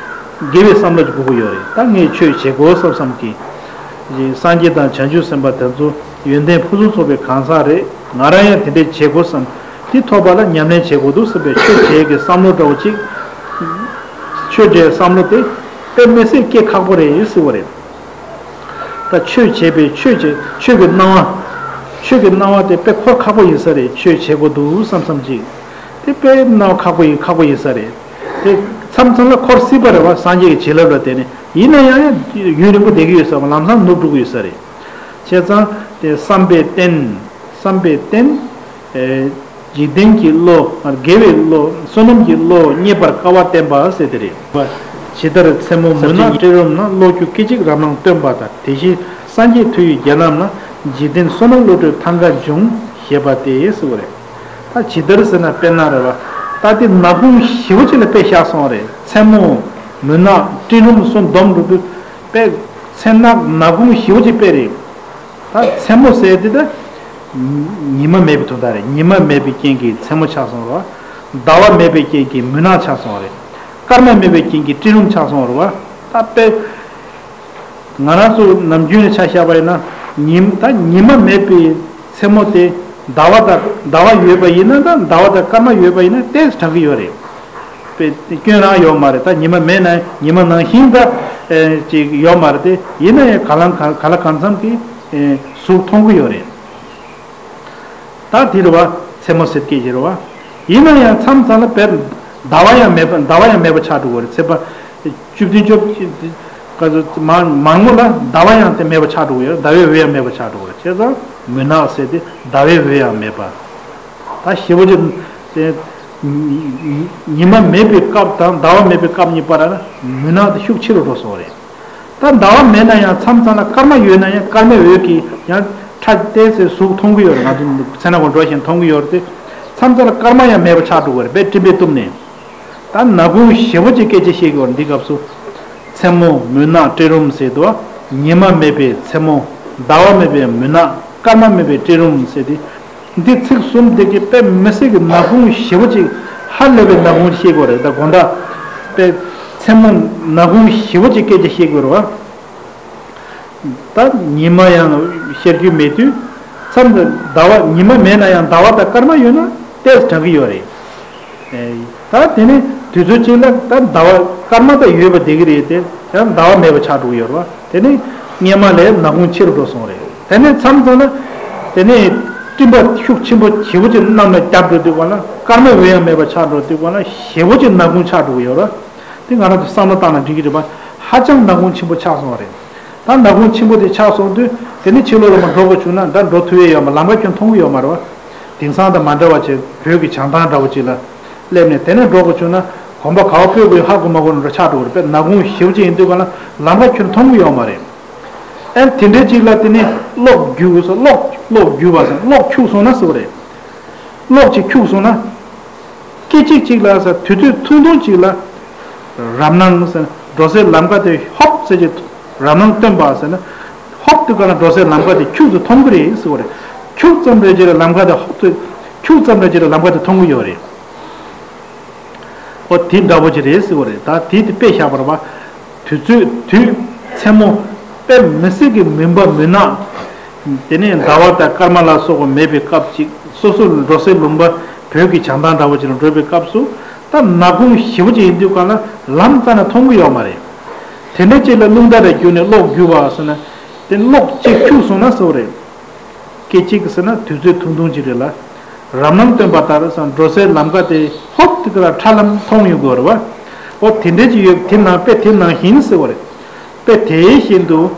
དགེ་བའི་བསམ་བློ་ཅིག་དགོས་ཀྱི་ཡོད་རེད། ད་ངས་ཆོས་བྱེད་དགོས་བསམ་བསམ་གྱི། སངས་རྒྱས་དང་བྱང་ཆུབ་སེམས་དཔའ་དེ་ཚོ་ཡོན་ཏན་ཕུན་སུམ་ཚོགས་པའི་གང་ཟག་རེད། ང་རང་ཡང་དེ་འདྲས་བྱེད་དགོས་བསམ། དེ་ཐོབ་པ་ལ་ཉམས་ལེན་བྱེད་དགོས་འདུག་བསམ་པའི་ཆོས་བྱེད་ཀྱི་བསམ་བློ་འདྲ་བོ་ཅིག་ཆོས་འབྲེལ་བསམ་བློ་དེ་དཔེ་མི་སྲིད་སྐྱེ་ཁག་པོ་རེད་ཟེར་བ་རེད། ད་ཆོས་བྱས་པའི་ཆོས་བྱེད་ཆོས་ཀྱི་སྣང་བ། ཆོས་ཀྱི་སྣང་བ་དེ་དཔེ་འཁོར་ཁག་པོ་ཡིན་ས་རེད། ཆོས་བྱེད་དགོས་འདུག་བསམ་བསམ་ཅིག་དེ་དཔེ་སྣང་བ་ཁག་པོ་ཡིན་ཁག་པོ་ཡིན་ས་རེད། དེ་མཚམས་མཚམས་ལ་འཁོར་སྲིད་པ་རེད་བ། སངས་རྒྱས་ཀྱི་བྱིན་རླབས་ལ་བརྟེན་ནས་ཡིན་ན་ཡང་ཡང་ཡུན་རིང་པོ་བསྡད་ཀྱི་ཡོད་ས་མ། ལམ་སང་ནུབ་འགྲོ་གི་ཡོད་ས་རེད། བྱས་ཙང་དེ་བསམ་པའི་རྟེན། བསམ་པའི་རྟེན། ཨེ། འཇིག་རྟེན་གྱི་བློ། དགེ་བའི་བློ། བསོད་ནམས་ཀྱི་བློ་རྙེད་པར་དཀའ་བར་བསྟན་པ་ཟེར་དེ་རེད། ཇི་ལྟར་མཚན་མོ་མུན་ནག་སྤྲིན་རུམ་ན། གློག་འཁྱུག་སྐད་ཅིག་རབ་སྣང་སྟོན་པ་ལྟར། དེ་བཞིན་སངས་རྒྱས་མཐོ་ཡི་རྒྱལ་ཁམས་ན། འཇིག་རྟེན་བསོད་ནམས་བློ་གྲོས་ཐང་ག་འབྱུང་། ཞེས་པ་སྟེ་ཟེར་བ་རེད། ད་ཇི་ལྟར་ཟེར་ན་དཔེར་ན་རེད་བ། ད་དེ་ནག་ཁུང་ཞེ་པོ་ཅིག་ལ་དཔེ་བཞག་སོང་བ་རེད། མཚན་མོ། མུན་ནག་སྤྲིན་རུམ་སོགས་འདོམས་འགྲོ་དུས། དཔེ། མཚན་ནག་ནག་ཁུང་ཞེ་པོ་ཅིག་དཔེ་རེད། ད་མཚན་མོ་ཟེར་དེ་ད། ཉི་མ་མེད་པའི་དོན་དག་རེད། ཉི་མ་མེད་པའི་རྐྱེན་གྱིས་མཚན་མོ་ཆགས་སོང་རེད་བ། ཟླ་བ་མེད་པའི་རྐྱེན་གྱིས་མུན་ནག་ཆགས་སོང་རེད། སྐར་མ་མེད་པའི་རྐྱེན་གྱིས་སྤྲིན་རུམ་ཆགས་སོང་རེད་བ། ད་དཔེ། ང་རང་ཚོ་ནམ་རྒྱུན་ནས་ཆ་བཞག་པ་ཡིན་ན། ཉིམ་ད་ཉི་མ་མེད་པའི་མཚན་མོ་དེ་ཟླ་བ་དང་ཟླ་བ་ཡོད་པ་ཡིན་ན། ད་ཟླ་བ་དང་སྐར་མ་ཡོད་པ་ཡིན་ན་ཏོག་ཙམ་དྲག་གི་ཡོད་རེད། དཔེ་སྐྱོན་རང་ཡོད་མ་རེད། ད་ཉི་མ་མེད་ན་ཉི་མ་ནང་བཞིན་ད་ཨེ་ཅིག་ཡོད་མ་རེད་དེ། ཡིན་ན་ཡང་ག་ལ་གང་ག་ལ་གང་འཚམ་གྱི་ཨེ་གཟུགས་མཐོང་གི་ཡོད་རེད། ད་དེ་རེད་བ། མཚན་མོ་ཟེར་སྐད་ཅིག་རེད་བ། ཡིན་ན་ཡང་མཚམས་མཚམས་ལ་དཔེར་ཟླ་བ་ཡང་མེད་པ། ཟླ་བ་ཡང་མེད་པ་ཆགས་འགྲོ་གི་རེད། ཚེས་པ་བཅུ་བདུན་བཅོ་བརྒྱད་མ་མང་མོ་ལ་ཟླ་བ་ཡང་དེ་མེད་པ་ཆགས་འགྲོ་གི་ཡོད་རེད། ཟླ་བའི་འོད་ཡང་མེད་པ་ཆགས་འགྲོ་གི་རེད། བྱས་ཙང་མུན་ནག་ཟེར་དེ་ཟླ་བའི་འོད་ཡང་མེད་པ། ད་ཞེ་པོ་ཅིག་དེ་ ཉི་མ་མེད་པའི་སྐབས་དང་ཟླ་བ་མེད་པའི་སྐབས་གཉིས་བར་ལ་མུན་ནག་དེ་ཤུགས་ཆེ་རུ་འགྲོ་སོང་བ་རེད། ད་ཟླ་བ་མེད་ན་ཡང་མཚམས་མཚམས་ལ་སྐར་མ་ཡོད་ན་ཡང་སྐར་མའི་འོད་ཀྱིས་ཡང་ཁྲ་ཏོག་ཙམ་གཟུགས་མཐོང་གི་ཡོད་རེད། ང་ཚོ་མཚན་ནག་གུང་འགྲོ་བཞིན་མཐོང་གི་ཡོད་རེད་དེ། མཚམས་མཚམས་ལ་སྐར་མ་ཡང་མེད་པ་ཆགས་འགྲོ་གི་རེད། དཔེ་སྤྲིན་པས་གཏུབས་ནས། ད་ནག་ཁུང་ཞེ་པོ་ཅིག་སྐད་ཆ་བཤད་ཀྱི་ཡོད་རེད། འདི་སྐབས་སུ་མཚན་མོ་མུན་ནག་སྤྲིན་རུམ་ཟེར་དུས། ཉི་མ་མེད་པའི་མཚན་མོ། ཟླ་བ་མེད་པའི་མུན་ནག། སྐར་མ་མེད་པའི་སྤྲིན་རུམ་ཟེར་ཏེ། འདི་ཚིག་གསུམ་འདི་གིས་དཔེ་མི་སྲིད་ཀྱི་ནག་ཁུང་ཞེ་པོ་ཅིག་ཧ་ལས་པའི་ནག་ཁུང་བཤད་དགོས་རེད། ད་དགོང་དག་དཔེ་མཚན་མོ་ནག་ཁུང་ཞེ་པོ་ཅིག་སྐད་ཆ་བཤད་དགོས་རེད་བ། ད་ཉི་མ་ཡང་ཤར་རྒྱུ་མེད་དུས། མཚམས་དུ་ཟླ་བ་ཉི་མ་མེད་ན་ཡང་ཟླ་བ་དང་སྐར་མ་ཡོད་ན་ཏོག་ཙམ་དྲག་གི་ཡོད་རེད། ད་དེ་ནི་དུས་ཚོད་གཅིག་ལ་ད་ཟླ་བ་སྐར་མ་ད་ཡོད་པ་བསྡད་ཀྱི་རེད་དེ། ཡང་ཟླ་བ་མེད་པ་ཆགས་འགྲོ་གི་ཡོད་རེད་བ། དེ་ནི་སྔོན་མ་ལས་ནག་ཁུང་ཆེ་རུ་འགྲོ་སོང་རེད། དེ་ནས་མཚམས་མཚམས་ལ་དེ་ནས་སྤྲིན་པ་ཤུགས་ཆེན་པོ་ཞེ་པོ་ཅིག་གནམ་ལ་བརྒྱབ་འགྲོ་དུས་སྒང་ལ་སྐར་མ་འོད་ཡང་མེད་པ་ཆགས་འགྲོ་དུས་སྒང་ལ་ཞེ་པོ་ཅིག་ནག་ཁུང་ཆགས་འགྲོ་གི་ཡོད་རེད། དེ་ང་རང་ཚོ་བསམ་བློ་བཏང་ན་འགྲིག་གི་རེད་པ། ཧ་ཅང་ནག་ཁུང་ཆེན་པོ་ཆགས་སོང་བ་རེད། ད་ནག་ཁུང་ཆེན་པོ་དེ་ཆགས་སོང་དུས་དེ་ནས་ཕྱི་ལོགས་ལ་མར་འགྲོ་དགོས་བྱུང་ན་ད་འགྲོ་ཐུབ་ཡས་ཡོད་མ། ལམ་ཁ་ཁྱོན་མཐོང་གི་ཡོད་མ་རེད་བ། དེང་སང་དང་མ་འདྲ་བ་བྱས་བོད་ཀྱི་བྱང་ཐང་འདྲ་བོ་ཅིག་ལ་སླེབས་ནས་དེ་ནས་འགྲོ་དགོས་བྱུང་ན་གོམ་པ་ག་པར་སྤོས་དགོས་ཧ་གོ་མ་གོ་ནས་འགྲོ་ཆགས་འགྲོ་གི་རེད། དཔེ་ནག་ཁུང་ཞེ་པོ་ཅིག་ཡིན་དུས་སྒང་ལ་ལམ་ཁ་ཁྱོན་མཐོང་གི་ཡོད་མ་རེད། ཨེ་དེ་འདྲའི་ཅིག་ལ་དེ་ནས་གློག་རྒྱུག་ཟེར། གློག་གློག་རྒྱུག་པ་ཟེར། གློག་འཁྱུག་སོང་ན་ཟེར་བ་རེད། གློག་ཅིག་འཁྱུག་སོང་ན། སྐད་ཅིག་གཅིག་ལ་ཟེར། དུས་ཚོད་ཐུང་ཐུང་གཅིག་ལ་རབ་སྣང་ཟེར། འགྲོ་སའི་ལམ་ཁ་དེ་ཧོབ་ཙམ་ཅིག་རབ་སྣང་སྟོན་པ་ཟེར་ན། ཧོབ་དེ་ག་ལ་འགྲོ་སའི་ལམ་ཁ་དེ་འཁྱུག་ཙམ་མཐོང་གི་རེད་ཟེར་བ་རེད། འཁྱུག་ཙམ་རེ་ཅིག་ལ་ལམ་ཁ་དེ་ཧོབ་ཙམ། འཁྱུག་ཙམ་རེ་ཅིག་ལ་ལམ་ཁ་དེ་མཐོང་གི་ཡོད་རེད། ཨོ་དེ་འདྲ་པོ་ཅིག་རེད་ཟེར་བ་རེད། ད་དེ་དེ་དཔེ་བཞག་པ་རེད་པ། དུས་ཚོད་དུས་མཚན་མོ་དཔེ་མི་སྲིད་ཀྱི་མུན་པ་མུན་ནག། དེ་ནས་ཟླ་བ་དང་སྐར་མ་ལ་སོགས་པ་མེད་པའི་སྐབས་ཅིག་སོ་སོ་འགྲོ་སའི་ལུང་པ་བོད་ཀྱི་བྱང་ཐང་འདྲ་བོ་ཅིག་ལ་འགྲོ་བའི་སྐབས་སུ། ད་ནག་ཁུང་ཞེ་པོ་ཅིག་ཡིན་དུས་སྒང་ལ་ལམ་རྩ་ནས་མཐོང་གི་ཡོད་མ་རེད། དེ་འདྲ་ཅིག་ལ་རླུང་རྟ་རེ་བརྒྱུགས་ནས་གློག་རྒྱུག་པ་ཟེར་ན། དེ་གློག་ཅིག་འཁྱུག་སོང་ན་ཟེར་བ་རེད། སྐད་ཅིག་ཟེར་ན་དུས་ཚོད་ཐུང་ཐུང་ཅིག་རེད་ལ། རབ་སྣང་སྟོན་པ་ལྟར་ཟེར་ན་འགྲོ་སའི་ལམ་ཁ་དེ་ཧོབ་དེ་ག་ལ་ཁྲ་ལམ་མཐོང་ཡོང་དགོས་རེད་བ། ཨོ་དེ་འདྲ་ཅིག་ཡོད། དེ་ནང་དཔེ་དེ་ནང་བཞིན་ཟེར་བ་རེད། དཔེ་དེ་བཞིན་དུ་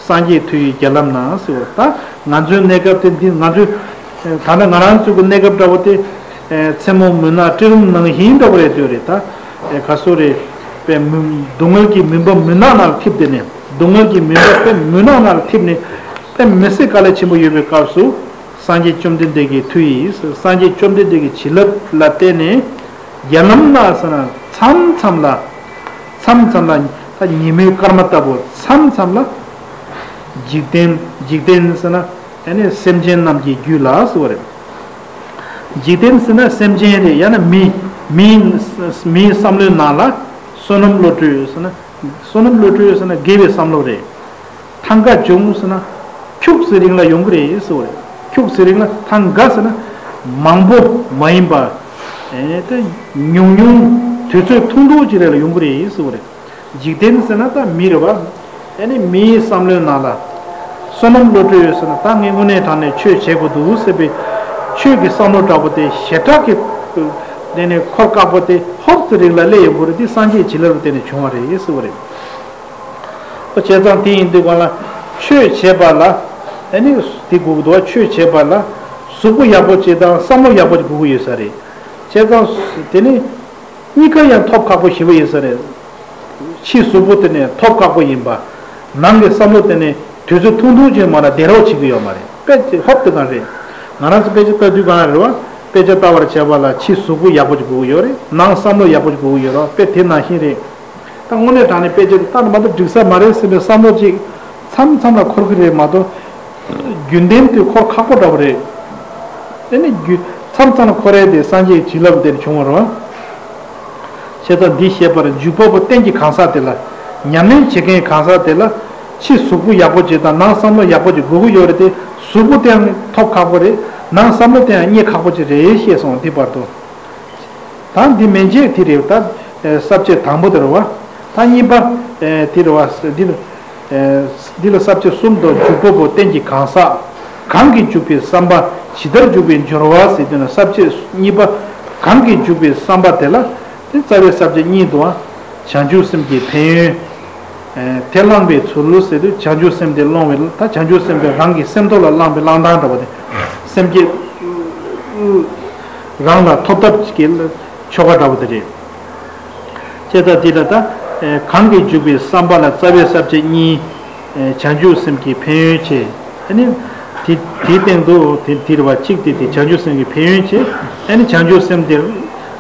སངས་རྒྱས་མཐུ་ཡིས་རྒྱ་ལམ་ན་ཟེར་བ་རེད། ད་ང་ཚོའི་གནས་སྐབས་དེ་འདི་ང་ཚོའི་ད་ལྟ་ང་རང་ཚོའི་གི་གནས་སྐབས་འདྲ་བོ་དེ། མཚན་མོ་མུན་ནག་སྤྲིན་རུམ་ནང་བཞིན་འདྲ་བོ་རེད་འདོད་རེད་ད། ག་སོ་རེད། དཔེ་མུན་སྡུག་བསྔལ་གྱི་མུན་པ་མུན་ནག་ནང་ལ་ཐིབས་ཏེ་ནས། སྡུག་བསྔལ་གྱི་མུན་པ་དཔེ་མུན་ནག་ནང་ལ་ཐིབས་ནས། དཔེ་མི་སྲིད་དཀའ་ལས་ཆེན་པོ་ཡོད་པའི་སྐབས་སུ། སངས་རྒྱས་བཅོམ་ལྡན་འདས་ཀྱི་མཐུ་ཡིས། སངས་རྒྱས་བཅོམ་ལྡན་འདས་ཀྱི་བྱིན་རླབས་ལ་བརྟེན་ནས། རྒྱ་ལམ་ན་ཟེར་ན་མཚམས་མཚམས་ལ། མཚམས་མཚམས་ལ་ད་ཉིན་མོའི་སྐར་མ་ལྟ་བུ་མཚམས་མཚམས་ལ། འཇིག་རྟེན། འཇིག་རྟེན་ཟེར་ན་ཨ་ནི་སེམས་ཅན་རྣམས་ཀྱི་རྒྱུད་ལ་ཟེར་བ་རེད། འཇིག་རྟེན་ཟེར་ན་སེམས་ཅན་རེད། ཡང་ན་མི། མིའི། མིའི་བསམ་བློའི་ནང་ལ་བསོད་ནམས་བློ་གྲོས་ཟེར་ན། བསོད་ནམས་བློ་གྲོས་ཟེར་ན་དགེ་བའི་བསམ་བློ་རེད། ཐང་ག་བྱུང་ཟེར་ན་ཁྱུག་ཙམ་རིང་ལ་ཡོང་གི་རེད་ཟེར་བ་རེད། ཁྱུག་ཙམ་རིང་ལ། ཐང་ག་ཟེར་ན་མང་པོ་མ་ཡིན་པ། ཨེ་དེ་ཉུང་ཉུང་དུས་ཚོད་ཐུང་ཐུང་ཅིག་རེ་ལ་ཡོང་གི་རེད་ཟེར་བ་རེད། འཇིག་རྟེན་ཟེར་ན་ད་མི་རེད་བ། ཨ་ནི་མིའི་བསམ་བློའི་ནང་ལ་བསོད་ནམས་བློ་གྲོས་ཟེར་ན་ད་ངས་དངོས་གནས་དྲང་གནས་ཆོས་བྱེད་དགོས་འདུག་ཟེར་བའི་ཆོས་ཀྱི་བསམ་བློ་འདྲ་པོ་དེ་ཞེ་དྲག་གི་དེ་ནས་འཁོར་བཀག་པོ་དེ་ཧོབ་ཙམ་རིང་ལ་སླེབས་ཡོང་གི་རེད། དེ་སངས་རྒྱས་བྱིན་རླབས་ལ་བརྟེན་ནས་བྱུང་བ་རེད་ཟེར་བ་རེད། བྱས་ཙང་དེ་ཡིན་དུས་སྒང་ལ་ཆོས་བྱེད་པ་ལ་ཨ་ནི་དེ་དགོས་ཀྱི་འདུག་ཆོས་བྱེད་པ་ལ་གཟུགས་པོ་ཡག་པོ་ཅིག་དང་བསམ་བློ་ཡག་པོ་ཅིག་དགོས་ཀྱི་ཡོད་ས་རེད། བྱས་ཙང་དེ་ནི་གཉིས་ཀ་ཡང་ཐོབ་ཁག་པོ་ཞེ་པོ་ཡིན་ས་རེད། ཕྱི་གཟུགས་པོ་དེ་ནི་ཐོབ་ཁག་པོ་ཡིན་པ། ནང་གི་བསམ་བློ་དེ་ནི་དུས་ཚོད་ཐུང་ཐུང་ཅིག་མ་ལ་བདེ་རོགས་བྱེད་ཀྱི་ཡོད་མ་རེད། དཔེ་ཧོབ་དེ་གང་རེད། ང་རང་ཚོ་དཔེ་ཆ་ལྟ་དུས་གང་རེད་བ། དཔེ་ཆ་ལྟ་བར་བྱེད་པ་ལ་ཕྱི་གཟུགས་པོ་ཡག་པོ་ཅིག་དགོས་ཀྱི་ཡོད་རེད། ནང་བསམ་བློ་ཡག་པོ་ཅིག་དགོས་ཀྱི་ཡོད་རེད། དཔེ་དེ་ནང་བཞིན་རེད། ད་དངོས་གནས་དྲང་གནས་དཔེ་ཆ་དེ་ལྟ་ན་མ་གཏོགས་འགྲིག་ས་མ་རེད་ཟེར་བའི་བསམ་བློ་ཅིག་མཚམས་མཚམས་ལ་འཁོར་གྱི་རེད་མ་གཏོགས། རྒྱུན་ལྡན་དུ་འཁོར་ཁག་པོ་འདྲ་པོ་རེད། དེ་ནི་རྒྱུ་མཚམས་མཚམས་ལ་འཁོར་ཡས་དེ་སངས་རྒྱས་ཀྱི་བྱིན་རླབས་དེར་བྱུང་བ་རེད། བྱས་ཙང་འདི་བཤད་པར་འཇུག་པ་པོ་གཏན་གྱི་གང་ཟག་དེ་ལ། ཉམས་ལེན་བྱེད་མཁན་གང་ཟག་དེ་ལ། ཕྱི་གཟུགས་པོ་ཡག་པོ་ཅིག་དང་ནང་བསམ་བློ་ཡག་པོ་ཅིག་དགོས་ཀྱི་ཡོད་རེད་དེ། གཟུགས་པོ་དེའང་ཐོབ་ཁག་པོ་རེད། ནང་བསམ་བློ་དེའང་རྙེད་ཁག་པོ་ཅིག་རེད་ཞེས་གསུངས། འདི་བར་དུ། ད་འདི་མན་ཆད་དེ་རེད། ད་ས་བཅད་དང་པོ་དེ་རེད་བ། ད་གཉིས་པ་དེ་རེད་བ། འདི་ལ། འདི་ལ་ས་བཅད་གསུམ་དུ་འཇུག་པ་པོ་གཏན་གྱི་གང་ཟག། གང་གིས་འཇུག་པའི་བསམ་པ་ཇི་ལྟར་འཇུག་པའི་སྦྱོར་བ་ཟེར་དུས་ན། ས་བཅད་གཉིས་པ་གང་གིས་འཇུག་པའི་བསམ་པ་དེ་ལ། དེ་རྩ་བའི་ས་བཅད་གཉིས་དུའང་བྱང་ཆུབ་སེམས་ཀྱི་ཕན་ཡོན། དེ་བླང་བའི་ཚུལ་ཟེར་དུས་བྱང་ཆུབ་སེམས་དེ་སློང་བའི། ད་བྱང་ཆུབ་སེམས་དེ་རང་གི་སེམས་ཐོག་ལ་བླང་བའི་བླང་སྟངས་འདྲ་བ་དེ། སེམས་བསྐྱེད་རང་ལ་ཐོབ་ཐབས་ཀྱི་ ཆོ་ག་འདྲ་བོ་དེ་རེད། བྱས་ཙང་འདི་ལ་ད་གང་གིས་འཇུག་པའི་བསམ་པ་ལ་རྩ་བའི་ས་བཅད་གཉིས། བྱང་ཆུབ་སེམས་ཀྱི་ཕན་ཡོན་བྱས། ཨ་ནི་དེ་དེའི་སྟེང་དུ་དེ་དེ་རེད་བ། གཅིག་དེ་དེ་བྱང་ཆུབ་སེམས་ཀྱི་ཕན་ཡོན་བྱས། ཨ་ནི་བྱང་ཆུབ་སེམས་དེ་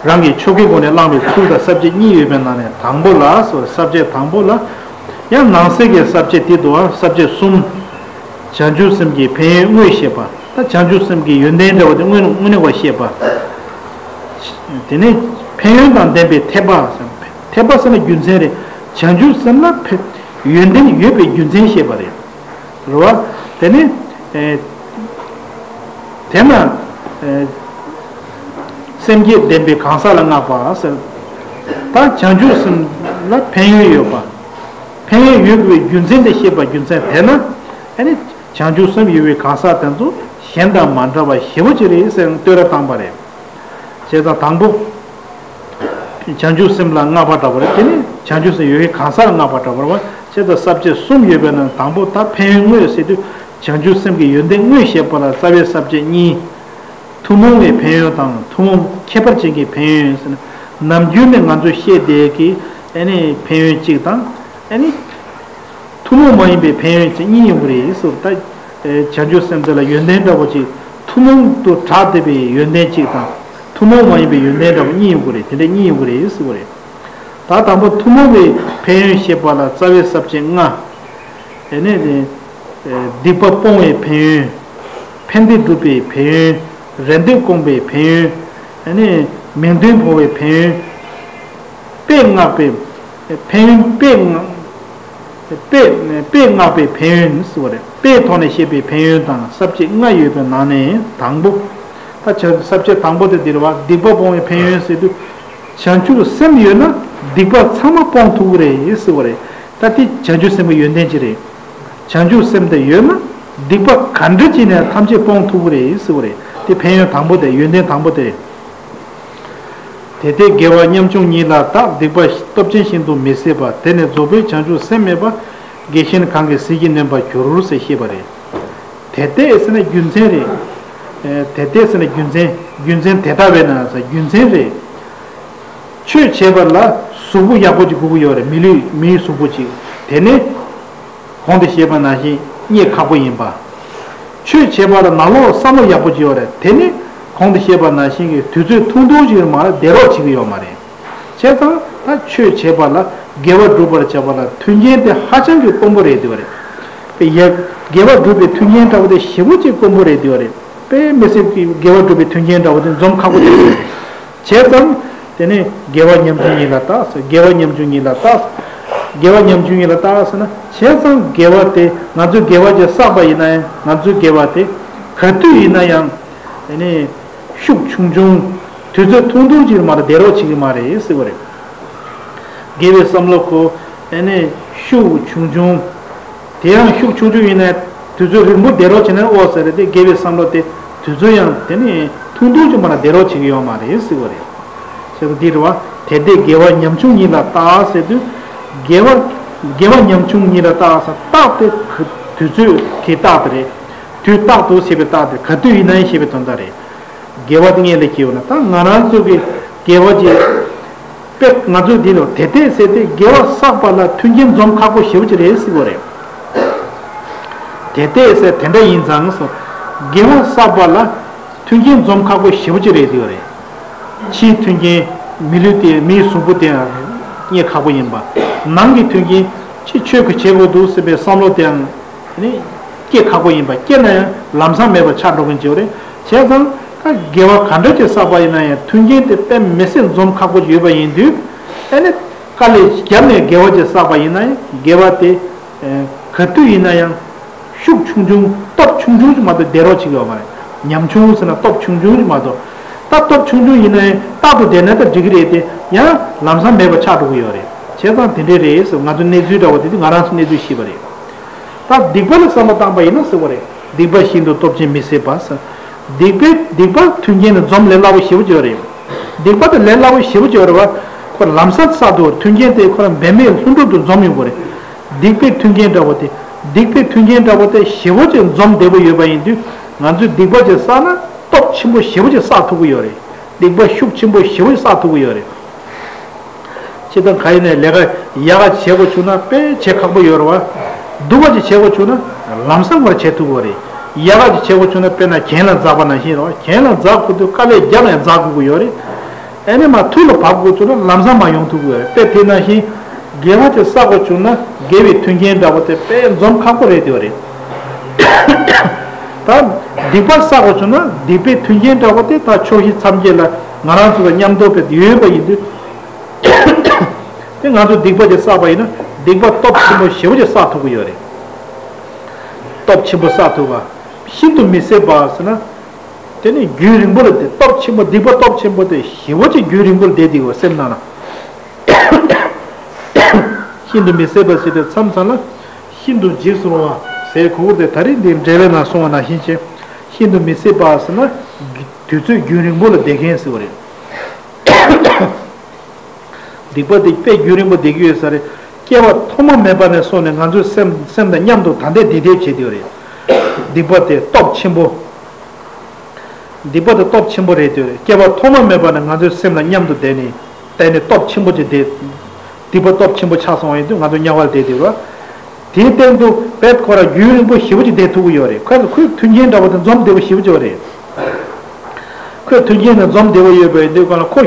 རང་གི་ཆོ་གའི་སྒོ་ནས་བླངས་པའི་ཚུལ་དང་ས་བཅད་གཉིས་ཡོད་པའི་ནང་ནས་དང་པོ་ལ་སོ། ས་བཅད་དང་པོ་ལ་ཡང་ནང་གསེས་ཀྱི་ས་བཅད་དེ་འདུག་ཨ། ས་བཅད་གསུམ། བྱང་ཆུབ་སེམས་ཀྱི་ཕན་ཡོན་དངོས་བཤད་པ། ད་བྱང་ཆུབ་སེམས་ཀྱི་ཡོན་ཏན་འདྲ་བོ་དེ་དངོས་དངོས་གནས་པ་བཤད་པ། དེ་ནས་ཕན་ཡོན་དང་ལྡན་པའི་འཐད་པ། འཐད་པ་ཟེར་ན་རྒྱུ་མཚན་རེད། བྱང་ཆུབ་སེམས་ལ་ཕན་ཡོན་ཏན་ཡོད་པའི་རྒྱུ་མཚན་བཤད་པ་རེད། རེད་བ། དེ་ནས་ཨེ། དེས་ན་ཨེ། སེམས་བསྐྱེད་ལྡན་པའི་གང་ཟག་ལ་བསྔགས་པ་ཟེར། ད་བྱང་ཆུབ་སེམས་ལ་ཕན་ཡོན་ཡོད་པ། ཕན་ཡོན་ཡོད་དགོས་པའི་རྒྱུ་མཚན་དེ་བཤད་པ། རྒྱུ་མཚན་དེས་ན་ཨ་ནི་བྱང་ཆུབ་སེམས་ཡོད་པའི་གང་ཟག་དེ་ཚོ་གཞན་དང་མ་འདྲ་བ་ཞེ་པོ་ཅིག་རེད་ཟེར་བསྟོད་ར་བཏང་པ་རེད། བྱས་ཙང་དང་པོ། བྱང་ཆུབ་སེམས་ལ་བསྔགས་པ་འདྲ་པོ་རེད། དེ་ནི་བྱང་ཆུབ་སེམས་ཡོད་པའི་གང་ཟག་ལ་བསྔགས་པ་འདྲ་པོ་རེད་བ། བྱས་ཙང་ས་བཅད་གསུམ་ཡོད་པའི་ནང་དང་པོ་ད་ཕན་ཡོན་དངོས་ཟེར་དུས། བྱང་ཆུབ་སེམས་ཀྱི་ཡོན་ཏན་དངོས་བཤད་པ་ལ་རྩ་བའི་ས་བཅད་གཉིས། ཐུན་མོང་བའི་ཕན་ཡོན་དང་ཐུན་མོང་ཁྱད་པར་ཅན་གྱི་ཕན་ཡོན་ཟེར་ན། ནམ་རྒྱུན་ནས་ང་ཚོས་བཤད་བསྡད་ཀྱི་ཨ་ནི་ཕན་ཡོན་གཅིག་དང་། ཨ་ནི་ཐུན་མོང་མ་ཡིན་པའི་ཕན་ཡོན་ཅིག་གཉིས་ཡོང་གི་རེད་ཟེར། ད་བྱང་ཆུབ་སེམས་དེ་ལ་ཡོན་ཏན་འདྲ་པོ་ཅིག་ཐུན་མོང་དུ་གྲགས་བསྡད་པའི་ཡོན་ཏན་གཅིག་དང་། ཐུན་མོང་མ་ཡིན་པའི་ཡོན་ཏན་འདྲ་པོ་གཉིས་ཡོང་གི་རེད། དེ་འདྲ་གཉིས་ཡོང་གི་རེད་ཟེར་བ་རེད། ད་དང་པོ་ཐུན་མོང་བའི་ཕན་ཡོན་བཤད་པ་ལ་རྩ་བའི་ས་བཅད་ལྔ། ཨ་ནི་དེ། སྡིག་པ་སྤོང་བའི་ཕན་ཡོན། ཕན་བདེ་སྒྲུབ་པའི་ཕན་ཡོན། རེ་འདོད་སྐོང་བའི་ཕན་ཡོན། ཨ་ནི་མིང་དོན་འཕོ་བའི་ཕན་ཡོན། དཔེ་བསྔགས་པའི་ཕན་ཡོན། དཔེ་བསྔགས། དཔེ་དཔེ་བསྔགས་པའི་ཕན་ཡོན་ཟེར་བ་རེད། དཔེའི་ཐོག་ནས་བཤད་པའི་ཕན་ཡོན་དང་ས་བཅད་ལྔ་ཡོད་པའི་ནང་ནས་དང་པོ། ད་ཆ་ས་བཅད་དང་པོ་དེ་འདི་རེད་བ། སྡིག་པ་སྤོང་བའི་ཕན་ཡོན་ཟེར་དུས། བྱང་ཆུབ་སེམས་ཡོད་ན་སྡིག་པ་ཚང་མ་སྤོང་ཐུབ་ཀྱི་རེད་ཟེར་བ་རེད། ད་དེ་བྱང་ཆུབ་སེམས་ཀྱི་ཡོན་ཏན་ཅིག་རེད། བྱང་ཆུབ་སེམས་དེ་ཡོད་ན་སྡིག་པ་ག་འདྲ་ཅིག་ནས་ཐམས་ཅད་སྤོང་ཐུབ་ཀྱི་རེད་ཟེར་བ་རེད། དེ་ཕན་ཡོན་དང་པོ་དེ། ཡོན་ཏན་དང་པོ་དེ། དེ་ལྟས་དགེ་བ་ཉམ་ཆུང་ཉིད་ལ་བརྟག་སྡིག་པ་སྟོབས་ཆེན་ཤིན་ཏུ་མི་བཟད་པ། དེ་ནི་རྫོགས་པའི་བྱང་ཆུབ་སེམས་མེད་པ། དགེ་གཞན་གང་གིས་ཟིལ་གྱིས་གནོན་པར་འགྱུར་ཟེར་བཤད་པ་རེད། དེ་ལྟས་ཟེར་ན་རྒྱུ་མཚན་རེད། ཨེ། དེ་ལྟས་ཟེར་ན་རྒྱུ་མཚན། རྒྱུ་མཚན་དེ་ལྟ་བས་ན་ཟེར་རྒྱུ་མཚན་རེད། ཆོས་བྱེད་པ་ལ་གཟུགས་པོ་ཡག་པོ་ཅིག་དགོས་ཀྱི་ཡོད་རེད། མི་ལུས་མིའི་གཟུགས་པོ་ཅིག་དེ་ནི་གོང་དུ་བཤད་པ་ནང་བཞིན་རྙེད་ཁག་པོ་ཡིན་པ། ཆོས་བྱེད་པ་ལ་ནང་ལོགས་བསམ་བློ་ཡག་པོ་ཅིག་ཡོད་རེད། དེ་ནི་གོང་དུ་བཤད་པ་ནང་བཞིན་གྱི་དུས་ཚོད་ཐུང་ཐུང་ཅིག་མ་ལ་བསྡད་རོགས་བྱེད་ཀྱི་ཡོད་མ་རེད། བྱས་ཙང་ད་ཆོས་བྱེད་པ་ལ་དགེ་བ་སྒྲུབ་པར་བྱ་བ་ལ་མཐུན་རྐྱེན་དེ་ཧ་ཅང་གི་དཀོན་པོ་རེད་འདུག་རེད། དཔེ་ཡ། དགེ་བ་སྒྲུབ་པའི་མཐུན་རྐྱེན་འདྲ་བོ་དེ་ཞེ་པོ་ཅིག་དཀོན་པོ་རེད་འདུག་རེད། དཔེ་མི་སྲིད་ཀྱི་དགེ་བ་སྒྲུབ་པའི་མཐུན་རྐྱེན་འདྲ་བོ་དེ་འཛོམས་ཁག་པོ་དེ་རེད། བྱས་ཙང་དེ་ནས་དགེ་བ་ཉམ་ཆུང་ཉིད་ལ་བརྟག་ཟེར། དགེ་བ་ཉམ་ཆུང་ཉིད་ལ་བརྟག་དགེ་བ་ཉམ་ཆུང་ཉིད་ལ་བརྟག་ཟེར་ན། བྱས་ཙང་དགེ་བ་དེ་ང་ཚོས་དགེ་བ་ཅིག་བསགས་པ་ཡིན་ན་ཡང་ང་ཚོའི་དགེ་བ་དེ་ག་དུས་ཡིན་ན་ཡང་དེ་ནས། ཤུགས་ཆུང་ཆུང་། དུས་ཚོད་ཐུང་ཐུང་ཅིག་མ་གཏོགས་བསྡད་རོགས་བྱེད་ཀྱི་མ་རེད་ཟེར་བ་རེད། དགེ་བའི་བསམ་བློ་ཁོ། ཨ་ནི་ཤུགས་ཆུང་ཆུང་། དེ་ཡང་ཤུགས་ཆུང་ཆུང་ཡིན་ན་དུས་ཚོད་རིང་པོ་བསྡད་རོགས་བྱེད་ན་ཨོ་ཟེར་རེད་དེ། དགེ་བའི་བསམ་བློ་དེ་དུས་ཚོད་ཡང་དེ་ནི་ཐུང་ཐུང་ཅིག་མ་གཏོགས་བསྡད་རོགས་བྱེད་ཀྱི་ཡོད་མ་རེད་ཟེར་བ་རེད། བྱས་ཙང་འདི་རེད་བ། དེ་ལྟས་དགེ་བ་ཉམ་ཆུང་ཉིད་ལ་བརྟག་ཟེར་དུས། དགེ་བ། དགེ་བ་ཉམ་ཆུང་ཉིད་ལ་བརྟག་ཟེར། བརྟག་དེ་དུས་ཚོད་ཀྱི་བརྟག་དེ་རེད། དུས་རྟག་ཏུ་ཞེས་པའི་རྟགས་དེ་ག་དུས་ཡིན་ན་ཡང་ཞེས་པའི་དོན་དག་རེད། དགེ་བ་དེ་སྔོན་ལ་བགྱིས་ཡོད་ན། ད་ང་རང་ཚོ་གི་དགེ་བ་ཅིག་དཔེ་ང་ཚོས་འདི་ལ་དེ་ལྟས་ཟེར་ཏེ་དགེ་བ་བསགས་པ་ལ་མཐུན་རྐྱེན་འཛོམས་ཁག་པོ་ཞེ་པོ་ཅིག་རེད་ཟེར་གྱི་ཡོད་རེད། དེ་ལྟས་ཟེར་དེ་འདྲ་ཡིན་ཙང་སོ། དགེ་བ་བསགས་པ་ལ་མཐུན་རྐྱེན་འཛོམས་ཁག་པོ་ཞེ་པོ་ཅིག་རེད་ཟེར་གྱི་ཡོད་རེད། ཕྱིའི་མཐུན་རྐྱེན། མི་ལུས་དེ། མིའི་གཟུགས་པོ་དེ་ཡང་རྙེད་ཁག་པོ་ཡིན་པ། ནང་གི་མཐུན་རྐྱེན། ཅིག་ཆོས་ཀྱི་བྱེད་དགོས་འདུག་ཟེར་བའི་བསམ་བློ་དེའང་ནི་སྐྱེ་ཁག་པོ་ཡིན་པ། སྐྱེས་ན་ཡང་ལམ་སང་མེད་པ་ཆགས་འགྲོ་གིན་བྱེད་པ་རེད། བྱས་ཙང་ད་དགེ་བ་ག་འདྲ་ཅིག་བསགས་པ་ཡིན་ན་ཡང་མཐུན་རྐྱེན་དེ་དཔེ་མི་སྲིད་འཛོམས་ཁག་པོ་ཡོད་པ་ཡིན་དུས། ཨ་ནི་དཀའ་ལས་བརྒྱབ་ནས་དགེ་བ་ཅིག་བསགས་པ་ཡིན་ན་ཡང་དགེ་བ་དེ་ག་དུས་ཡིན་ན་ཡང་ཤུགས་ཆུང་ཆུང་། སྟོབས་ཆུང་ཆུང་ཅིག་མ་གཏོགས་བསྡད་རོགས་བྱེད་ཀྱི་ཡོད་མ་རེད། ཉམ་ཆུང་ཟེར་ན་སྟོབས་ཆུང་ཆུང་ཅིག་མ་གཏོགས། ད་སྟོབས་ཆུང་ཆུང་ཡིན་ན་ཡང་རྟག་ཏུ་བསྡད་ན་ད་འགྲིག་གི་རེད་དེ། ཡང་ལམ་སང་མེད་པ་ཆགས་འགྲོ་གི་ཡོད་རེད། བྱས་ཙང་དེ་འདྲས་རེད་ཟེར། ང་ཚོ་གནས་ཚུལ་འདྲ་བོ་དེ་དུས་ང་རང་ཚོ་གནས་ཚུལ་ཤེས་པ་རེད། ད་སྡིག་པ་ལ་བསམ་བློ་བཏང་པ་ཡིན་ན་ཟེར་བ་རེད། སྡིག་པ་ཤིན་ཏུ་སྟོབས་ཆེན་མི་བཟད་པ་ཟེར། སྡིག་པའི། སྡིག་པ་མཐུན་རྐྱེན་ནི་འཛོམས་ལས་སླ་པོ་ཞེ་པོ་ཅིག་ཡོད་རེད། སྡིག་པ་དེ་ལས་སླ་པོ་ཞེ་པོ་ཅིག་ཡོད་རེད་བ། ཁོ་ལམ་སང་གསར་དུ་མཐུན་རྐྱེན་དེ་ཁོ་རང་འབད་མེད་ལྷུན་གྲུབ་ཏུ་འཛོམས་ཡོང་གི་རེད། སྡིག་པའི་མཐུན་རྐྱེན་འདྲ་བོ་དེ། སྡིག་པའི་མཐུན་རྐྱེན་འདྲ་བོ་དེ་ཞེ་པོ་ཅིག་འཛོམས་བསྡད་པོ་ཡོད་པ་ཡིན་དུས། ང་ཚོས་སྡིག་པ་ཅིག་བསགས་ན་སྟོབས་ཆེན་པོ་ཞེ་པོ་ཅིག་བསགས་ཐུབ་ཀྱི་ཡོད་རེད། སྡིག་པ་ཤུགས་ཆེན་པོ་ཞེ་པོ་བསགས་ཐུབ་ཀྱི་ཡོད་རེད། སྤྱིར་བཏང་གང་ཡིན་ནའི་ལས་ཀ་ཡག་ག་བྱེད་དགོས་བྱུང་ན་དཔེ་བྱེད་ཁག་པོ་ཡོད་རེད་བ། སྡུག་པ་ཅིག་བྱེད་དགོས་བྱུང་ན་ལམ་སང་ཁོ་ར་བྱེད་ཐུབ་ཀྱི་ཡོད་རེད། ཡག་ག་ཅིག་བྱེད་དགོས་བྱུང་ན་དཔེར་ན་གྱེན་ལ་འཛེགས་པ་ནང་བཞིན་རེད་བ། གྱེན་ལ་འཛེགས་དགོས་དུས་དཀའ་ལས་བརྒྱབ་ཡང་འཛེགས་དགོས་ཀྱི་ཡོད་རེད། ཨ་ནི་མར་ཐུར་ལ་བབས་དགོས་བྱུང་ན་ལམ་སང་མར་ཡོང་ཐུབ་ཀྱི་ཡོད་རེད། དཔེ་དེ་ནང་བཞིན་དགེ་བ་ཅིག་བསགས་དགོས་བྱུང་ན་དགེ་བའི་མཐུན་རྐྱེན་འདྲ་བོ་དེ་དཔེ་འཛོམས་ཁག་པོ་རེད་དེ་བ་རེད། ད་སྡིག་པ་བསགས་དགོས་བྱུང་ན་སྡིག་པའི་མཐུན་རྐྱེན་འདྲ་བོ་དེ་ད་ཕྱོགས་བཞི་མཚམས་བརྒྱད་ལ་ང་རང་ཚོ་དང་མཉམ་དུ་དཔེ་ཡོད་པ་ཡིན་དུས། དེ་ང་ཚོས་སྡིག་པ་ཅིག་བསགས་པ་ཡིན་ན་སྡིག་པ་སྟོབས་ཆེན་པོ་ཞེ་པོ་ཅིག་བསགས་ཐུབ་ཀྱི་ཡོད་རེད། སྟོབས་ཆེན་པོ་བསགས་ཐུབ་པ། ཤིན་ཏུ་མི་བཟད་པ་ཟེར་ན། དེ་ནི་རྒྱུན་རིང་པོ་ལ་བསྡད། སྟོབས་ཆེན་པོ་སྡིག་པ་སྟོབས་ཆེན་པོ་དེ་ཞེ་པོ་ཅིག་རྒྱུན་རིང་པོ་ལ་བསྡད་བསྡད་ཡོད་སེམས་ནང་ལ། ཤིན་ཏུ་མི་བཟད་པ་ཟེར་དུས་མཚམས་མཚམས་ལ་ཤིན་ཏུ་འཇིགས་སུ་རུང་བ་ཟེར་གོ་གི་རེད། ད་རེས་འདིར་འགྲེལ་པའི་ནང་གསུངས་པ་ནང་བཞིན་བྱས། ཤིན་ཏུ་མི་བཟད་པ་ཟེར་ན་དུས་ཚོད་རྒྱུན་རིང་པོ་ལ་བསྡད་མཁན་ཟེར་བ་རེད། སྡིག་པ་དེ་དཔེ་རྒྱུན་རིང་པོ་བསྡད་ཀྱི་ཡོད་ས་རེད། སྐྱེ་བ་ཐོག་མ་མེད་པ་ནས་བཟུང་ནས་ང་ཚོའི་སེམས་སེམས་དང་མཉམ་དུ་ད་ལྟའི་འདི་ལྟར་བྱེད་ཀྱི་ཡོད་རེད། སྡིག་པ་དེ་སྟོབས་ཆེན་པོ། སྡིག་པ་དེ་སྟོབས་ཆེན་པོ་རེད་དེ། སྐྱེ་བ་ཐོག་མ་མེད་པ་ནས་ང་ཚོའི་སེམས་ལ་མཉམ་དུ་བསྡད་ནས་བསྡད་ནས་སྟོབས་ཆེན་པོ་ཅིག་དེ། སྡིག་པ་སྟོབས་ཆེན་པོ་ཆགས་སོང་བ་ཡིན་དུས་ང་ཚོ་དམྱལ་བར་བསྡད་དེ་རོ། དེའི་སྟེང་དུ་བེད་ཁོ་ར་རྒྱུན་རིང་པོ་ཞེ་པོ་ཅིག་བསྡད་ཐུབ་ཀྱི་ཡོད་རེད། ཁོས་ཁོའི་མཐུན་རྐྱེན་འདྲ་བོ་དེ་འཛོམས་བསྡད་པོ་ཞེ་པོ་ཅིག་ཡོད་རེད། ཁོའི་མཐུན་རྐྱེན་དེ་འཛོམས་བསྡད་པོ་ཡོད་པ་ཡིན་དུས་གང་ལ་ཁོ་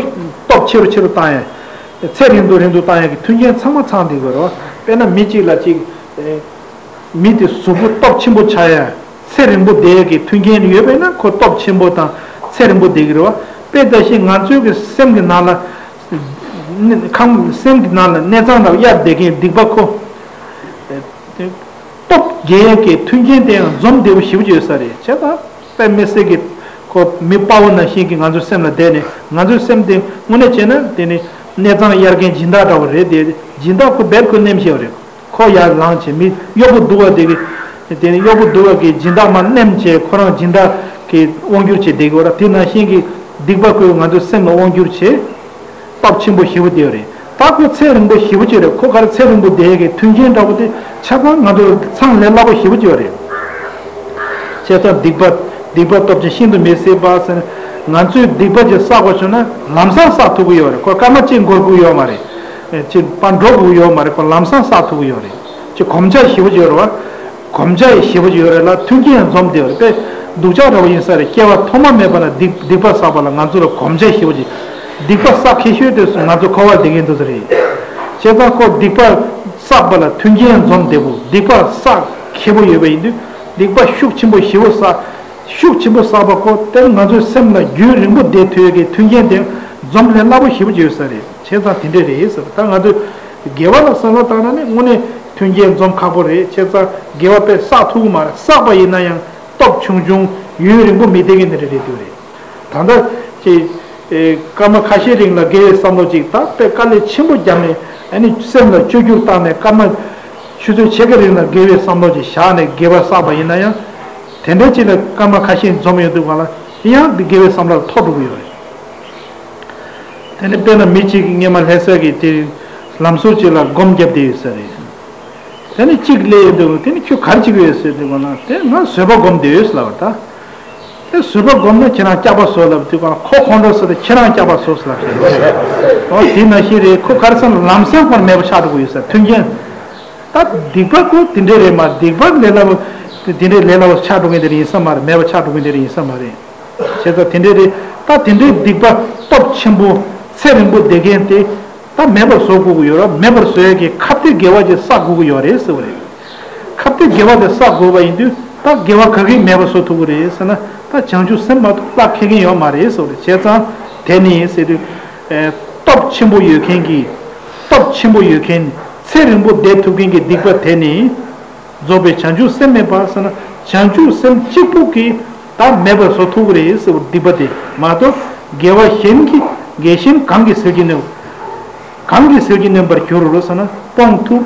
སྟོབས་ཆེ་རུ་ཆེ་རུ་བཏང་ཡ། ཚད་རིང་དུ་རིང་དུ་བཏང་ཡ་གི་མཐུན་རྐྱེན་ཚང་མ་ཚང་བསྡད་དགོས་རེད་བ། དཔེར་ན་མི་གཅིག་ལ་གཅིག་མི་དེ་གཟུགས་པོ་སྟོབས་ཆེན་པོ་ཆགས་ཡ། ཚེ་རིང་པོ་བསྡད་ཡ་གི་མཐུན་རྐྱེན་ཡོད་པས་ན་ཁོ་སྟོབས་ཆེན་པོ་དང་ཚེ་རིང་པོ་བསྡད་ཀྱི་རེད་བ། དཔེ་ད་ཤི་ང་ཚོའི་གི་སེམས་ཀྱི་ནང་ལ། ཁམས་སེམས་ཀྱི་ནང་ལ་གནས་ཚང་དང་དབྱར་བསྡད་མཁན་སྡིག་པ་ཁོ། སྟོབས་རྒྱས་ཡ་གི་མཐུན་རྐྱེན་དེ་ཡང་འཛོམས་བསྡད་པོ་ཞེ་པོ་ཅིག་ཡོད་ས་རེད། བྱས་ཙང་དཔེ་མི་སྲིད་ཀྱི་ཁོ་མི་དཔའ་བོ་ནང་བཞིན་གྱི་ང་ཚོའི་སེམས་ལ་བསྡད་ནས་ང་ཚོའི་སེམས་དེ་དངོས་གནས་བྱས་ན་དེ་ནི་གནས་ཚང་དབྱར་མཁན་སྦྱིན་བདག་འདྲ་བོ་རེད་དེ། སྦྱིན་བདག་ཁོ་བེད་ཁོ་ནེམ་ཤེས་པ་རེད། ཁོ་ཡར་ལངས་བྱས་མི་གཡོག་པོ་སྡུག་པ་དེ་གི། དེ་ནི་གཡོག་པོ་སྡུག་པ་གི་སྦྱིན་བདག་མར་ནེམ་བྱས་ཁོ་རང་སྦྱིན་བདག་གི་དབང་སྒྱུར་བྱས་བསྡད་ཀྱི་ཡོད་ར། དེ་ནང་བཞིན་གྱི་སྡིག་པ་ཁོས་ང་ཚོའི་སེམས་ལ་དབང་སྒྱུར་བྱས། སྟོབས་ཆེན་པོ་ཞེ་པོ་དེ་རེད། ད་ཁོ་ཚེ་རིང་པོ་ཞེ་པོ་ཅིག་རེད། ཁོ་ག་རེ་ཚེ་རིང་པོ་བསྡད་ཡས་ཀྱི་མཐུན་རྐྱེན་འདྲ་པོ་དེ་ཆ་ཚང་ང་ཚོ་ཚང་ལས་སླ་པོ་ཞེ་པོ་ཅིག་རེད། བྱས་ཙང་སྡིག་པ་སྡིག་པ་སྟོབས་ཆེན་ཤིན་ཏུ་མི་བཟད་པ་ཟེར་ན། ང་ཚོས་སྡིག་པ་ཅིག་བསགས་པ་བྱུང་ན་ལམ་སང་བསགས་ཐུབ་ཀྱི་ཡོད་རེད། ཁོ་སྐར་མ་གཅིག་འགོར་དགོས་ཡོད་མ་རེད། ཅིག་པ་འགྲོ་དགོས་ཡོད་མ་རེད། ཁོ་ལམ་སང་བསགས་ཐུབ་ཀྱི་ཡོད་རེད། ཅིག་གོམས་ཆ་ཞེ་པོ་ཅིག་ཡོད་རེད་བ། གོམས་ཆ་ཡི་ཞེ་པོ་ཅིག་ཡོད་རེད་ལ་མཐུན་རྐྱེན་འཛོམས་བསྡད་ཡོད་རེད་པས། སྡུག་ཅག་འདྲ་བོ་ཡིན་ས་རེད། སྐྱེ་བ་ཐོག་མ་མེད་པ་ན་སྡིག་སྡིག་པ་བསགས་པ་ལ་ང་ཚོ་ལ་གོམས་ཆ་ཞེ་པོ་ཅིག་སྡིག་པ་བསགས་མཁན་ཤོས་དེ་ཚོ་ང་ཚོ་འཁོར་བར་བསྡད་མཁན་དེ་ཚོ་རེད། བྱས་ཙང་ཁོ་སྡིག་པ་བསགས་པ་ལ་མཐུན་རྐྱེན་འཛོམས་བསྡད་པོ། སྡིག་པ་བསགས་མཁས་པོ་ཡོད་པ་ཡིན་དུས་སྡིག་པ་ཤུགས་ཆེན་པོ་ཞེ་པོ་བསགས། ཤུགས་ཆེན་པོ་བསགས་པ་ཁོ་དེར་ང་ཚོའི་སེམས་ལ་རྒྱུན་རིང་པོ་བསྡད་ཐུབ་ཡས་ཀྱི་མཐུན་རྐྱེན་དེ་འཛོམས་ལས་སླ་པོ་ཞེ་པོ་ཅིག་ཡོད་ས་རེད། བྱས་ཙང་དེ་འདྲས་རེད་ཟེར། ད་ང་ཚོས་དགེ་བ་ལ་བསམ་བློ་བཏང་ན་ནི་དངོས་གནས་མཐུན་རྐྱེན་འཛོམས་ཁག་པོ་རེད། བྱས་ཙང་དགེ་བ་དཔེ་བསགས་ཐུབ་ཀྱི་མ་རེད། བསགས་པ་ཡིན་ན་ཡང་སྟོབས་ཆུང་ཆུང་ཡུན་རིང་པོ་མི་བསྡད་མཁན་དེ་འདྲ་རེད་འདུག་རེད། ད་ལྟ་ཅིག་ཨེ་སྐར་མ་ཁ་ཤས་རིང་ལ་དགེ་བའི་བསམ་བློ་ཅིག་ད་དཔེ་དཀའ་ལས་ཆེན་པོ་བརྒྱབ་ནས་ཨ་ནི་སེམས་ལ་བཅོས་བསྒྱུར་བཏང་ནས་སྐར་མ་ཆུ་ཚོད་ཕྱེད་ཀ་རིང་ལ་དགེ་བའི་བསམ་བློ་ཅིག་བཞག་ནས་དགེ་བ་བསགས་པ་ཡིན་ན་ཡང་། དེ་འདྲ་ཅིག་ལ་སྐར་མ་ཁ་ཤས་འཛོམས་ཡོང་དུས་གང་ལ་དེ་ཡང་དགེ་བའི་བསམ་བློ་ལ་ཐོགས་འགྲོ་གི་ཡོད་རེད། དེ་ནི་དཔེར་ན་མི་གཅིག་གིས་སྔས་མ་ལྷ་ས་གི་དེ་ལམ་ཟུར་གཅིག་ལ་སྒོམ་བརྒྱབ་བསྡད་ཡོད་ས་རེད། དེ་ནི་གཅིག་སླེབས་ཡོང་དུས་དེ་ནི་ཁྱོད་ག་རེ་བྱེད་ཀྱི་ཡོད་ཟེར་དུས་གང་ལ་དེ་ང་བཟོད་པ་སྒོམ་བསྡད་ཡོད་ཟེར་ལབ་པ་ད། དེ་བཟོད་པ་སྒོམ་ན་ཁྱེད་རང་སྐྱག་པ་བཟོ་ལབ་དུས་གང་ལ་ཁོ་ཁོང་ཁྲོ་ཟེར་ཏེ་ཁྱེད་རང་སྐྱག་པ་བཟོ་ཟེར་ལབ་ཟེར། ཨོ་དེ་ནང་བཞིན་རེད། ཁོ་ག་རེ་ཟེར་ན་ལམ་སེང་ཁོར་མེད་པ་ཆགས་འགྲོ་གི་ཡོད་ཟེར། མཐུན་རྐྱེན། ད་སྡིག་པ་ཁོ་དེ་འདྲས་རེད་མ་རེད། སྡིག་པ་ལས་སླ་པོ་དེ་འདྲས་ལས་སླ་པོ་ཆགས་འགྲོ་མཁན་དེ་རེད་ཡིན་ས་མ་རེད། མེད་པ་ཆགས་འགྲོ་མཁན་དེ་རེད་ཡིན་ས་མ་རེད། བྱས་ཙང་དེ་འདྲས་རེད། ད་དེ་འདྲས་སྡིག་པ་སྟོབས་ཆེན་པོ་ཚེ་རིང་པོ་བསྡད་མཁན་དེ་ད་མེད་པར་བཟོ་དགོས་ཀྱི་ཡོད་རེད། མེད་པར་བཟོ་ཡས་ཀྱི་ཁ་གཏད་དགེ་བ་ཅིག་བསགས་དགོས་ཀྱི་ཡོད་རེད་ཟེར་བ་རེད། ཁ་གཏད་དགེ་བ་དེ་བསགས་དགོས་པ་ཡིན་དུས་ད་དགེ་བ་ག་གིས་མེད་པར་བཟོ་ཐུབ་ཀྱི་རེད་ཟེར་ན་ད་བྱང་ཆུབ་སེམས་མ་གཏོགས་བླ་ཁེ་མཁན་ཡོད་མ་རེད་ཟེར་བ་རེད། བྱས་ཙང་དེ་ནི་ཟེར་དུས། ཨེ། སྟོབས་ཆེན་པོ་ཡོད་མཁན་གྱི། སྟོབས་ཆེན་པོ་ཡོད་མཁན་ཚེ་རིང་པོ་བསྡད་ཐུབ་མཁན་གྱི་སྡིག་པ་དེ་ནི། རྫོགས་པའི་བྱང་ཆུབ་སེམས་མེད་པ་ཟེར་ན་བྱང་ཆུབ་སེམས་གཅིག་པུ་གིས་ད་མེད་པར་བཟོ་ཐུབ་ཀྱི་རེད་ཟེར་བ་སྡིག་པ་དེ་མ་གཏོགས་དགེ་བ་གཞན་གྱིས་དགེ་གཞན་གང་གིས་ཟིལ་གྱིས་གནོན། གང་གིས་ཟིལ་གྱིས་གནོན་པར་འགྱུར་རོ་ཟེར་ན་སྤོང་ཐུབ།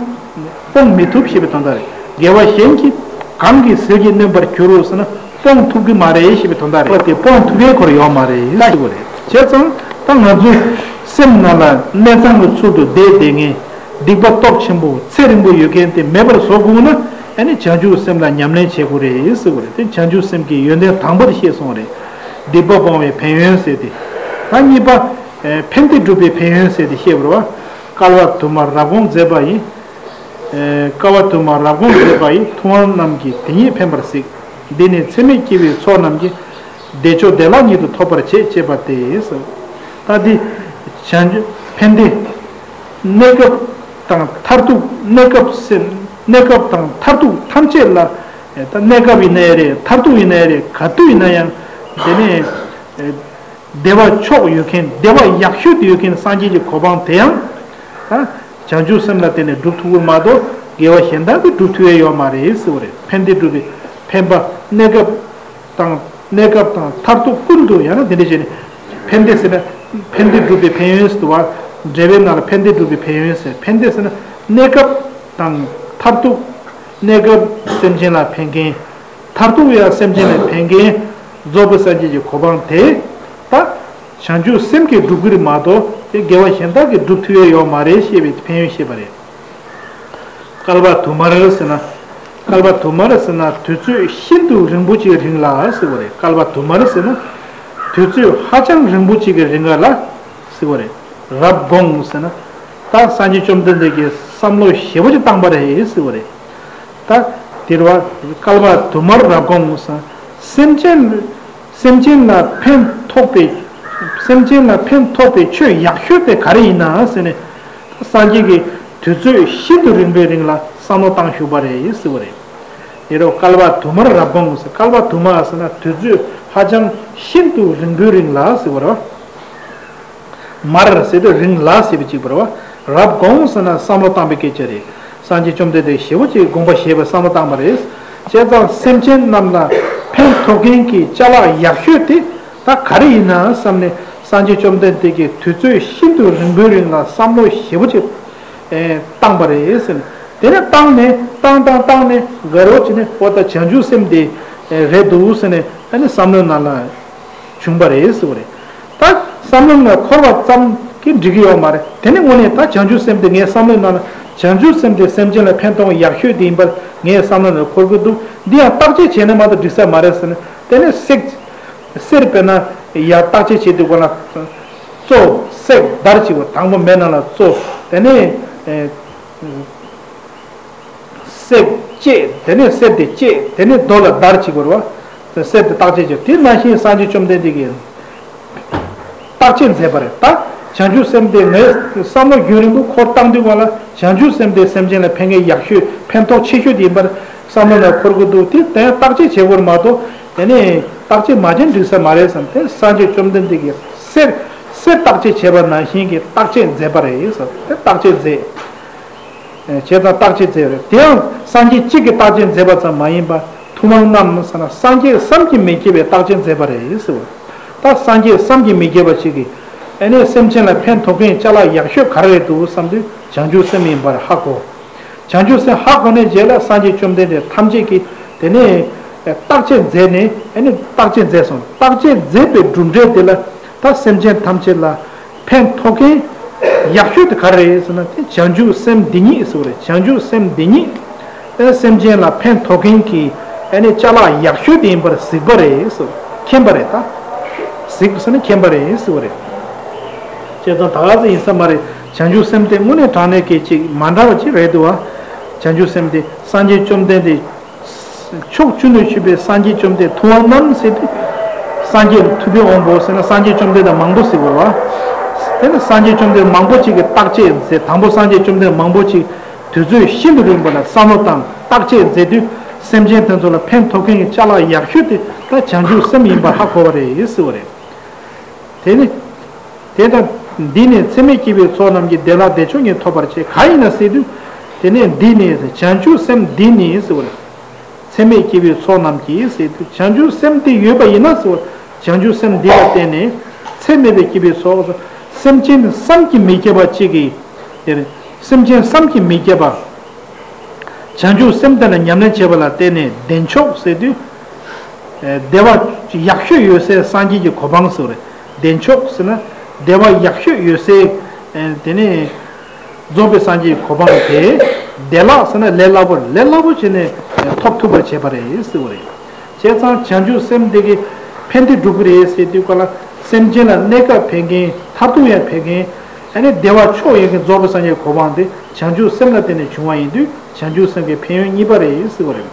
སྤོང་མི་ཐུབ་ཞེས་པའི་དོན་དག་རེད། དགེ་བ་གཞན་གྱིས་གང་གིས་ཟིལ་གྱིས་གནོན་པར་འགྱུར་རོ་ཟེར་ན་སྤོང་ཐུབ་ཀྱི་མ་རེད་ཞེས་པའི་དོན་དག་རེད། དེ་སྤོང་ཐུབ་ཡས་ཁོ་ར་ཡོད་མ་རེད་ལ་ཞུ་བ་རེད། བྱས་ཙང་ད་ང་ཚོའི་སེམས་ནང་ལ་གནས་ཚང་གི་ཚུལ་དུ་བསྡད་བསྡད་མཁན་སྡིག་པ་སྟོབས་ཆེན་པོ་ཚེ་རིང་པོ་ཡོད་མཁན་དེ་མེད་པར་བཟོ་དགོས་ན་ཨ་ནི་བྱང་ཆུབ་སེམས་ལ་ཉམས་ལེན་བྱེད་དགོས་རེད་ཟེར་བ་རེད། དེ་བྱང་ཆུབ་སེམས་ཀྱི་ཡོན་ཏན་དང་པོ་དེ་བཤད་སོང་བ་རེད། སྡིག་པ་སྤོང་བའི་ཕན་ཡོན་ཟེར་ཏེ། ད་གཉིས་པ། ཨེ་ཕན་བདེ་སྒྲུབ་པའི་ཕན་ཡོན་ཟེར་ཏེ་བཤད་པ་རེད་བ། བསྐལ་པ་དུ་མར་རབ་དགོངས་མཛད་པ་ཡི། ཨེ་བསྐལ་པ་དུ་མར་རབ་དགོངས་མཛད་པ་ཡི། ཐུབ་དབང་རྣམས་ཀྱིས་དེ་ཉིད་ཕན་པར་གཟིགས། འདི་ནི་ཚད་མེད་སྐྱེ་བོའི་ཚོགས་རྣམས་ཀྱིས། བདེ་མཆོག་བདེ་བླག་ཉིད་དུ་ཐོབ་པར་བྱེད། ཅེས་པ་སྟེ། ད་འདི་བྱང་ཆུབ་ཕན་བདེ། གནས་སྐབས་དང་མཐར་ཐུག་གནས་སྐབས་སེམས། གནས་སྐབས་དང་མཐར་ཐུག་ཐམས་ཅད་ལ། ད་གནས་སྐབས་ཡིན་ནའི་རེད། མཐར་ཐུག་ཡིན་ནའི་རེད། ག་དུས་ཡིན་ན་ཡང་། དེ་ནས་བདེ་བ་མཆོག་ཡོད་མཁན། བདེ་བ་ཡག་ཤོས་དེ་ཡོད་མཁན་སངས་རྒྱས་ཀྱི་གོ་འཕང་དེ་ཡང་། ད་བྱང་ཆུབ་སེམས་ལ་བརྟེན་ནས་སྒྲུབ་ཐུབ་ཀྱི་མ་གཏོགས། དགེ་བ་གཞན་དག་གིས་སྒྲུབ་ཐུབ་ཡ་ཡོད་མ་རེད་ཟེར་བ་རེད། ཕན་བདེ་སྒྲུབ་པའི་ཕན་པ། གནས་སྐབས་དང་། གནས་སྐབས་དང་མཐར་ཐུག་ཀུན་ཏུ། ཡང་ན་འདི་འདྲ་བྱས་ནས། ཕན་བདེ་ཟེར་ན། ཕན་བདེ་སྒྲུབ་པའི་ཕན་ཡོན་ཟེར་བ། འགྲེལ་པའི་ནང་ལ་ཕན་བདེ་སྒྲུབ་པའི་ཕན་ཡོན་ཟེར། ཕན་བདེ་ཟེར་ན་གནས་སྐབས་དང་མཐར་ཐུག་གནས་སྐབས་སེམས་ཅན་ལ་ཕན་མཁན། མཐར་ཐུག་ཡང་སེམས་ཅན་ལ་ཕན་མཁན། རྫོགས་པའི་སངས་རྒྱས་ཀྱི་གོ་འཕང་དེ། ད་བྱང་ཆུབ་སེམས་ཀྱིས་སྒྲུབ་ཀྱི་རེད་མ་གཏོགས། དེ་དགེ་བ་གཞན་དག་གིས་སྒྲུབ་ཐུབ་ཡ་ཡོད་མ་རེད་ཞེས་པའི་ཕན་ཡོན་བཤད་པ་རེད། བསྐལ་པ་དུ་མར་ཟེར་ན། བསྐལ་པ་དུ་མར་ཟེར་ན་དུས་ཚོད་ཤིན་ཏུ་རིང་པོ་ཅིག་རིང་ལ་ཟེར་བ་རེད། བསྐལ་པ་དུ་མར་ཟེར་ན་དུས་ཚོད་ཧ་ཅང་རིང་པོ་ཅིག་གི་རིང་ག་ལ་ཟེར་བ་རེད། རབ་དགོངས་ཟེར་ན། ད་སངས་རྒྱས་བཅོམ་ལྡན་འདས་ཀྱིས་བསམ་བློ་ཞེ་པོ་ཅིག་བཏང་པ་རེད་ཟེར་བ་རེད། ད་དེ་རེད་བ། བསྐལ་པ་དུ་མར་རབ་དགོངས་ཟེར་ན། སེམས་ཅན། སེམས་ཅན་ལ་ཕན་ཐོགས་པའི། སེམས་ཅན་ལ་ཕན་ཐོགས་པའི་ཆོས་ཡག་ཤོས་དེ་ག་རེ་ཡིན་ན་ཟེར་ནས། སངས་རྒྱས་ཀྱིས་དུས་ཚོད་ཤིན་ཏུ་རིང་པོའི་རིང་ལ་བསམ་བློ་བཏང་བཞུགས་པ་རེད་ཟེར་བ་རེད། དེ་རུ་བསྐལ་པ་དུ་མར་རབ་དགོངས་ཟེར། བསྐལ་པ་དུ་མར་ཟེར་ན་དུས་ཚོད་ཧ་ཅང་ཤིན་ཏུ་རིང་པོའི་རིང་ལ་ཟེར་བ་རེད། མར་ཟེར་དུས་རིང་ལ་ཟེར་བ་གཅིག་པ་རེད་བ། རབ་དགོངས་ཟེར་ན་བསམ་བློ་བཏང་པའི་སྐད་ཆ་རེད། སངས་རྒྱས་བཅོམ་ལྡན་འདས་ཞེ་པོ་ཅིག་དགོངས་པ་བཞེས་པའི་བསམ་བློ་བཏང་པ་རེད། བྱས་ཙང་སེམས་ཅན་རྣམས་ལ་ཕན་ཐོགས་མཁན་གྱི་ཅ་ལག་ཡག་ཤོས་དེ་ད་ག་རེ་ཡིན་ན་བསམ་ནས། སངས་རྒྱས་བཅོམ་ལྡན་འདས་ཀྱིས་དུས་ཚོད་ཤིན་ཏུ་རིང་པོའི་རིང་ལ་བསམ་བློ་ཞེ་པོ་ཅིག་ཨེ་བཏང་པ་རེད་ཟེར། དེ་ནས་བཏང་ནས་བཏང་བཏང་བཏང་ནས་དགའ་རོགས་བྱས་ནས། འོ་ད་བྱང་ཆུབ་སེམས་དེ་ཨེ་རེད་འདུག་ཟེར་ནས། ཨ་ནི་བསམ་བློའི་ནང་ལ་བྱུང་པ་རེད་ཟེར་བ་རེད། ད་བསམ་བློའི་ནང་འཁོར་བ་ཙམ་གྱིས་འགྲིག་གི་ཡོད་མ་རེད། དེ་ནས་དངོས་གནས་ད་བྱང་ཆུབ་སེམས་དེ་ངའི་བསམ་བློའི་ནང་ལ། བྱང་ཆུབ་སེམས་དེ་སེམས་ཅན་ལ་ཕན་ཐོགས་ཡག་ཤོས་དེ་ཡིན་པར་ངའི་བསམ་བློའི་ནང་འཁོར་གྱི་འདུག་འདི་ཡང་བརྟག་དཔྱད་བྱས་ན་མ་གཏོགས་འགྲིག་ས་མ་རེད་ཟེར་ནས། དེ་ནས་གསེར། གསེར་དཔེར་ན་ཡར་བརྟག་དཔྱད་བྱེད་དུས་སྒང་ལ། བཙོ། གསེར་བརྡར་བྱེད་པ། དང་པོ་མེ་ནང་ལ་བཙོ། དེ་ནས་ཨེ་གསེར་བཅད། དེ་ནས་གསེར་དེ་བཅད། དེ་ནས་རྡོ་ལ་བརྡར་བྱེད་པ་རེད་བ། གསེར་དེ་བརྟག་དཔྱད་བྱེད། དེ་ནང་བཞིན་སངས་རྒྱས་བཅོམ་ལྡན་འདས་ཀྱིས་བརྟག་དཔྱད་མཛད་པ་རེད། ད་བྱང་ཆུབ་སེམས་དེ་ངས་བསམ་བློ་རྒྱུན་རིང་པོ་འཁོར་བཏང་དུས་སྒང་ལ། བྱང་ཆུབ་སེམས་དེ་སེམས་ཅན་ལ་ཕན་མཁན་ཡག་ཤོས། ཕན་ཐོགས་ཆེ་ཤོས་དེ་ཡིན་པར་བསམ་བློ་ནང་འཁོར་གྱི་འདུག་དེ་དེ་བརྟག་དཔྱད་བྱེད་དགོས་རེད་མ་གཏོགས། དེ་ནས་བརྟག་དཔྱད་མ་བྱས་ན་འགྲིག་ས་མ་རེད་བསམ། དེ་སངས་རྒྱས་བཅོམ་ལྡན་འདས་ཀྱིས་གསེར། གསེར་བརྟག་དཔྱད་བྱས་པ་ནང་བཞིན་གྱི་བརྟག་དཔྱད་མཛད་པ་རེད་ཟེར། དེ་བརྟག་དཔྱད་མཛད། བྱས་ཙང་བརྟག་དཔྱད་མཛད་པ་རེད། དེའང་སངས་རྒྱས་གཅིག་གིས་བརྟག་དཔྱད་མཛད་པ་ཙམ་མ་ཡིན་པར། ཐུབ་དབང་རྣམས་ཟེར་ན་སངས་རྒྱས་བསམ་གྱིས་མི་ཁྱབ་པའི་བརྟག་དཔྱད་མཛད་པ་རེད་ཟེར་བ། ད་སངས་རྒྱས་བསམ་གྱིས་མི་ཁྱབ་པ་ཞིག་གིས། ཨ་ནི་སེམས་ཅན་ལ་ཕན་ཐོགས་མཁན་ཅ་ལག་ཡག་ཤོས་ག་རེ་རེད་འདུག་བསམ་དུས། བྱང་ཆུབ་སེམས་ཡིན་པར་ཧ་གོ། བྱང་ཆུབ་སེམས་ཧ་གོ་ནས་རྗེས་ལ་སངས་རྒྱས་བཅོམ་ལྡན་འདས་ཐམས་ཅད་ཀྱིས་དེ་ནས་བརྟག་དཔྱད་མཛད་ནས། ཨ་ནི་བརྟག་དཔྱད་མཛད་སོང་། བརྟག་དཔྱད་མཛད་པའི་གྲུབ་འབྲས་དེ་ལ། ད་སེམས་ཅན་ཐམས་ཅད་ལ་ཕན་ཐོགས་མཁན་ཡག་ཤོས་དེ་ག་རེ་རེད་ཟེར་ན། དེ་བྱང་ཆུབ་སེམས་འདི་ཉིད་ཟེར་བ་རེད། བྱང་ཆུབ་སེམས་འདི་ཉིད། ཨ་ནི་སེམས་ཅན་ལ་ཕན་ཐོགས་མཁན་གྱི། ཨ་ནི་ཅ་ལག་ཡག་ཤོས་དེ་ཡིན་པར་གཟིགས་པ་རེད་ཟེར། མཁྱེན་པ་རེད། ད་གཟིགས་ཟེར་ན་མཁྱེན་པ་རེད་ཟེར་བ་རེད། བྱས་ཙང་ད་ག་ཚོད་ཡིན་ས་མ་རེད། བྱང་ཆུབ་སེམས་དེ་དངོས་གནས་དྲང་གནས་ཀྱི་ཅིག་མ་འདྲ་བ་ཅིག་རེད་འདུག་བ། བྱང་ཆུབ་སེམས་དེ་སངས་རྒྱས་བཅོམ་ལྡན་འདས། ཕྱོགས་བཅུ་ནས་བྱོན་པའི་སངས་རྒྱས་བཅོམ་ལྡན། ཐུབ་དབང་རྣམས་ཟེར་དུས། སངས་རྒྱས་ཐུབ་པའི་དབང་པོ་ཟེར་ན་སངས་རྒྱས་བཅོམ་ལྡན་འདས་མང་པོ་ཟེར་བ། དེ་ནི་སངས་རྒྱས་བཅོམ་ལྡན་མང་པོ་ཅིག་གིས་བརྟག་དཔྱད་མཛད། དང་པོ་སངས་རྒྱས་བཅོམ་ལྡན་མང་པོ་ཅིག་དུས་ཚོད་ཤིན་ཏུ་རིང་པོ་ལ་བསམ་བློ་བཏང་བརྟག་དཔྱད་མཛད་དུས། སེམས་ཅན་དེ་ཚོ་ལ་ཕན་ཐོགས་མཁན་གྱི་ཅ་ལག་ཡག་ཤོས་དེ་ད་བྱང་ཆུབ་སེམས་ཡིན་པར་ཧ་གོ་བ་རེད་ཟེར་བ་རེད། དེ་ནི། དེ་ལྟར། འདི་ནི་ཚད་མེད་སྐྱེ་བོའི་ཚོགས་རྣམས་ཀྱིས། བདེ་བླག་བདེ་མཆོག་ཉིད་ཐོབ་པར་བྱེད། གང་ཡིན་ན་ཟེར་དུས། དེ་ནས་འདི་ནི་བྱང་ཆུབ་སེམས་འདི་ནི་ཟེར་བ་རེད། ཚད་མེད་སྐྱེ་བོའི་ཚོགས་རྣམས་ཀྱིས་ཟེར་དུས། བྱང་ཆུབ་སེམས་དེ་ཡོད་པ་ཡིན་ན་ཟེར་བ། བྱང་ཆུབ་སེམས་འདི་ལ་བརྟེན་ནས་ཚད་མེད་པའི་སྐྱེ་བོའི་ཚོགས། སེམས་ཅན་བསམ་གྱིས་མི་ཁྱབ་པ་གཅིག་གིས། དེར་སེམས་ཅན་བསམ་གྱིས་མི་ཁྱབ་པ། བྱང་ཆུབ་སེམས་དེ་ལ་ཉམས་ལེན་བྱེད་པ་ལ་བརྟེན་ནས་བདེ་མཆོག་ཟེར་དུས། ཨེ་བདེ་བ་ཡག་ཤོས་ཡོད་སའི་སངས་རྒྱས་ཀྱི་གོ་འཕང་ཟེར་བ་རེད། བདེ་མཆོག་ཟེར་ན་བདེ་བ་ཡག་ཤོས་ཡོད་སའི། ཨེ་དེ་ནས་རྫོགས་པའི་སངས་རྒྱས་ཀྱི་གོ་འཕང་དེ། བདེ་བླག་ཟེར་ན་ལས་སླ་པོ། ལས་སླ་པོ་བྱས་ནས་ཐོབ་ཐུབ་པར་བྱེད་པ་རེད་ཟེར་བ་རེད། བྱས་ཙང་བྱང་ཆུབ་སེམས་དེ་གིས་ཕན་བདེ་སྒྲུབ་ཀྱི་རེད་ཟེར་དུས་སྒང་ལ། སེམས་ཅན་ལ་གནས་སྐབས་ཕན་མཁན། མཐར་ཐུག་ཡང་ཕན་མཁན། ཨ་ནི་བདེ་བ་མཆོག་ཡོད་མཁན་རྫོགས་པའི་སངས་རྒྱས་གོ་འཕང་དེ་བྱང་ཆུབ་སེམས་ལ་བརྟེན་ནས་བྱུང་བ་ཡིན་དུས་བྱང་ཆུབ་སེམས་ཀྱི་ཕན་ཡོན་གཉིས་པ་རེད་ཟེར་བ་རེད།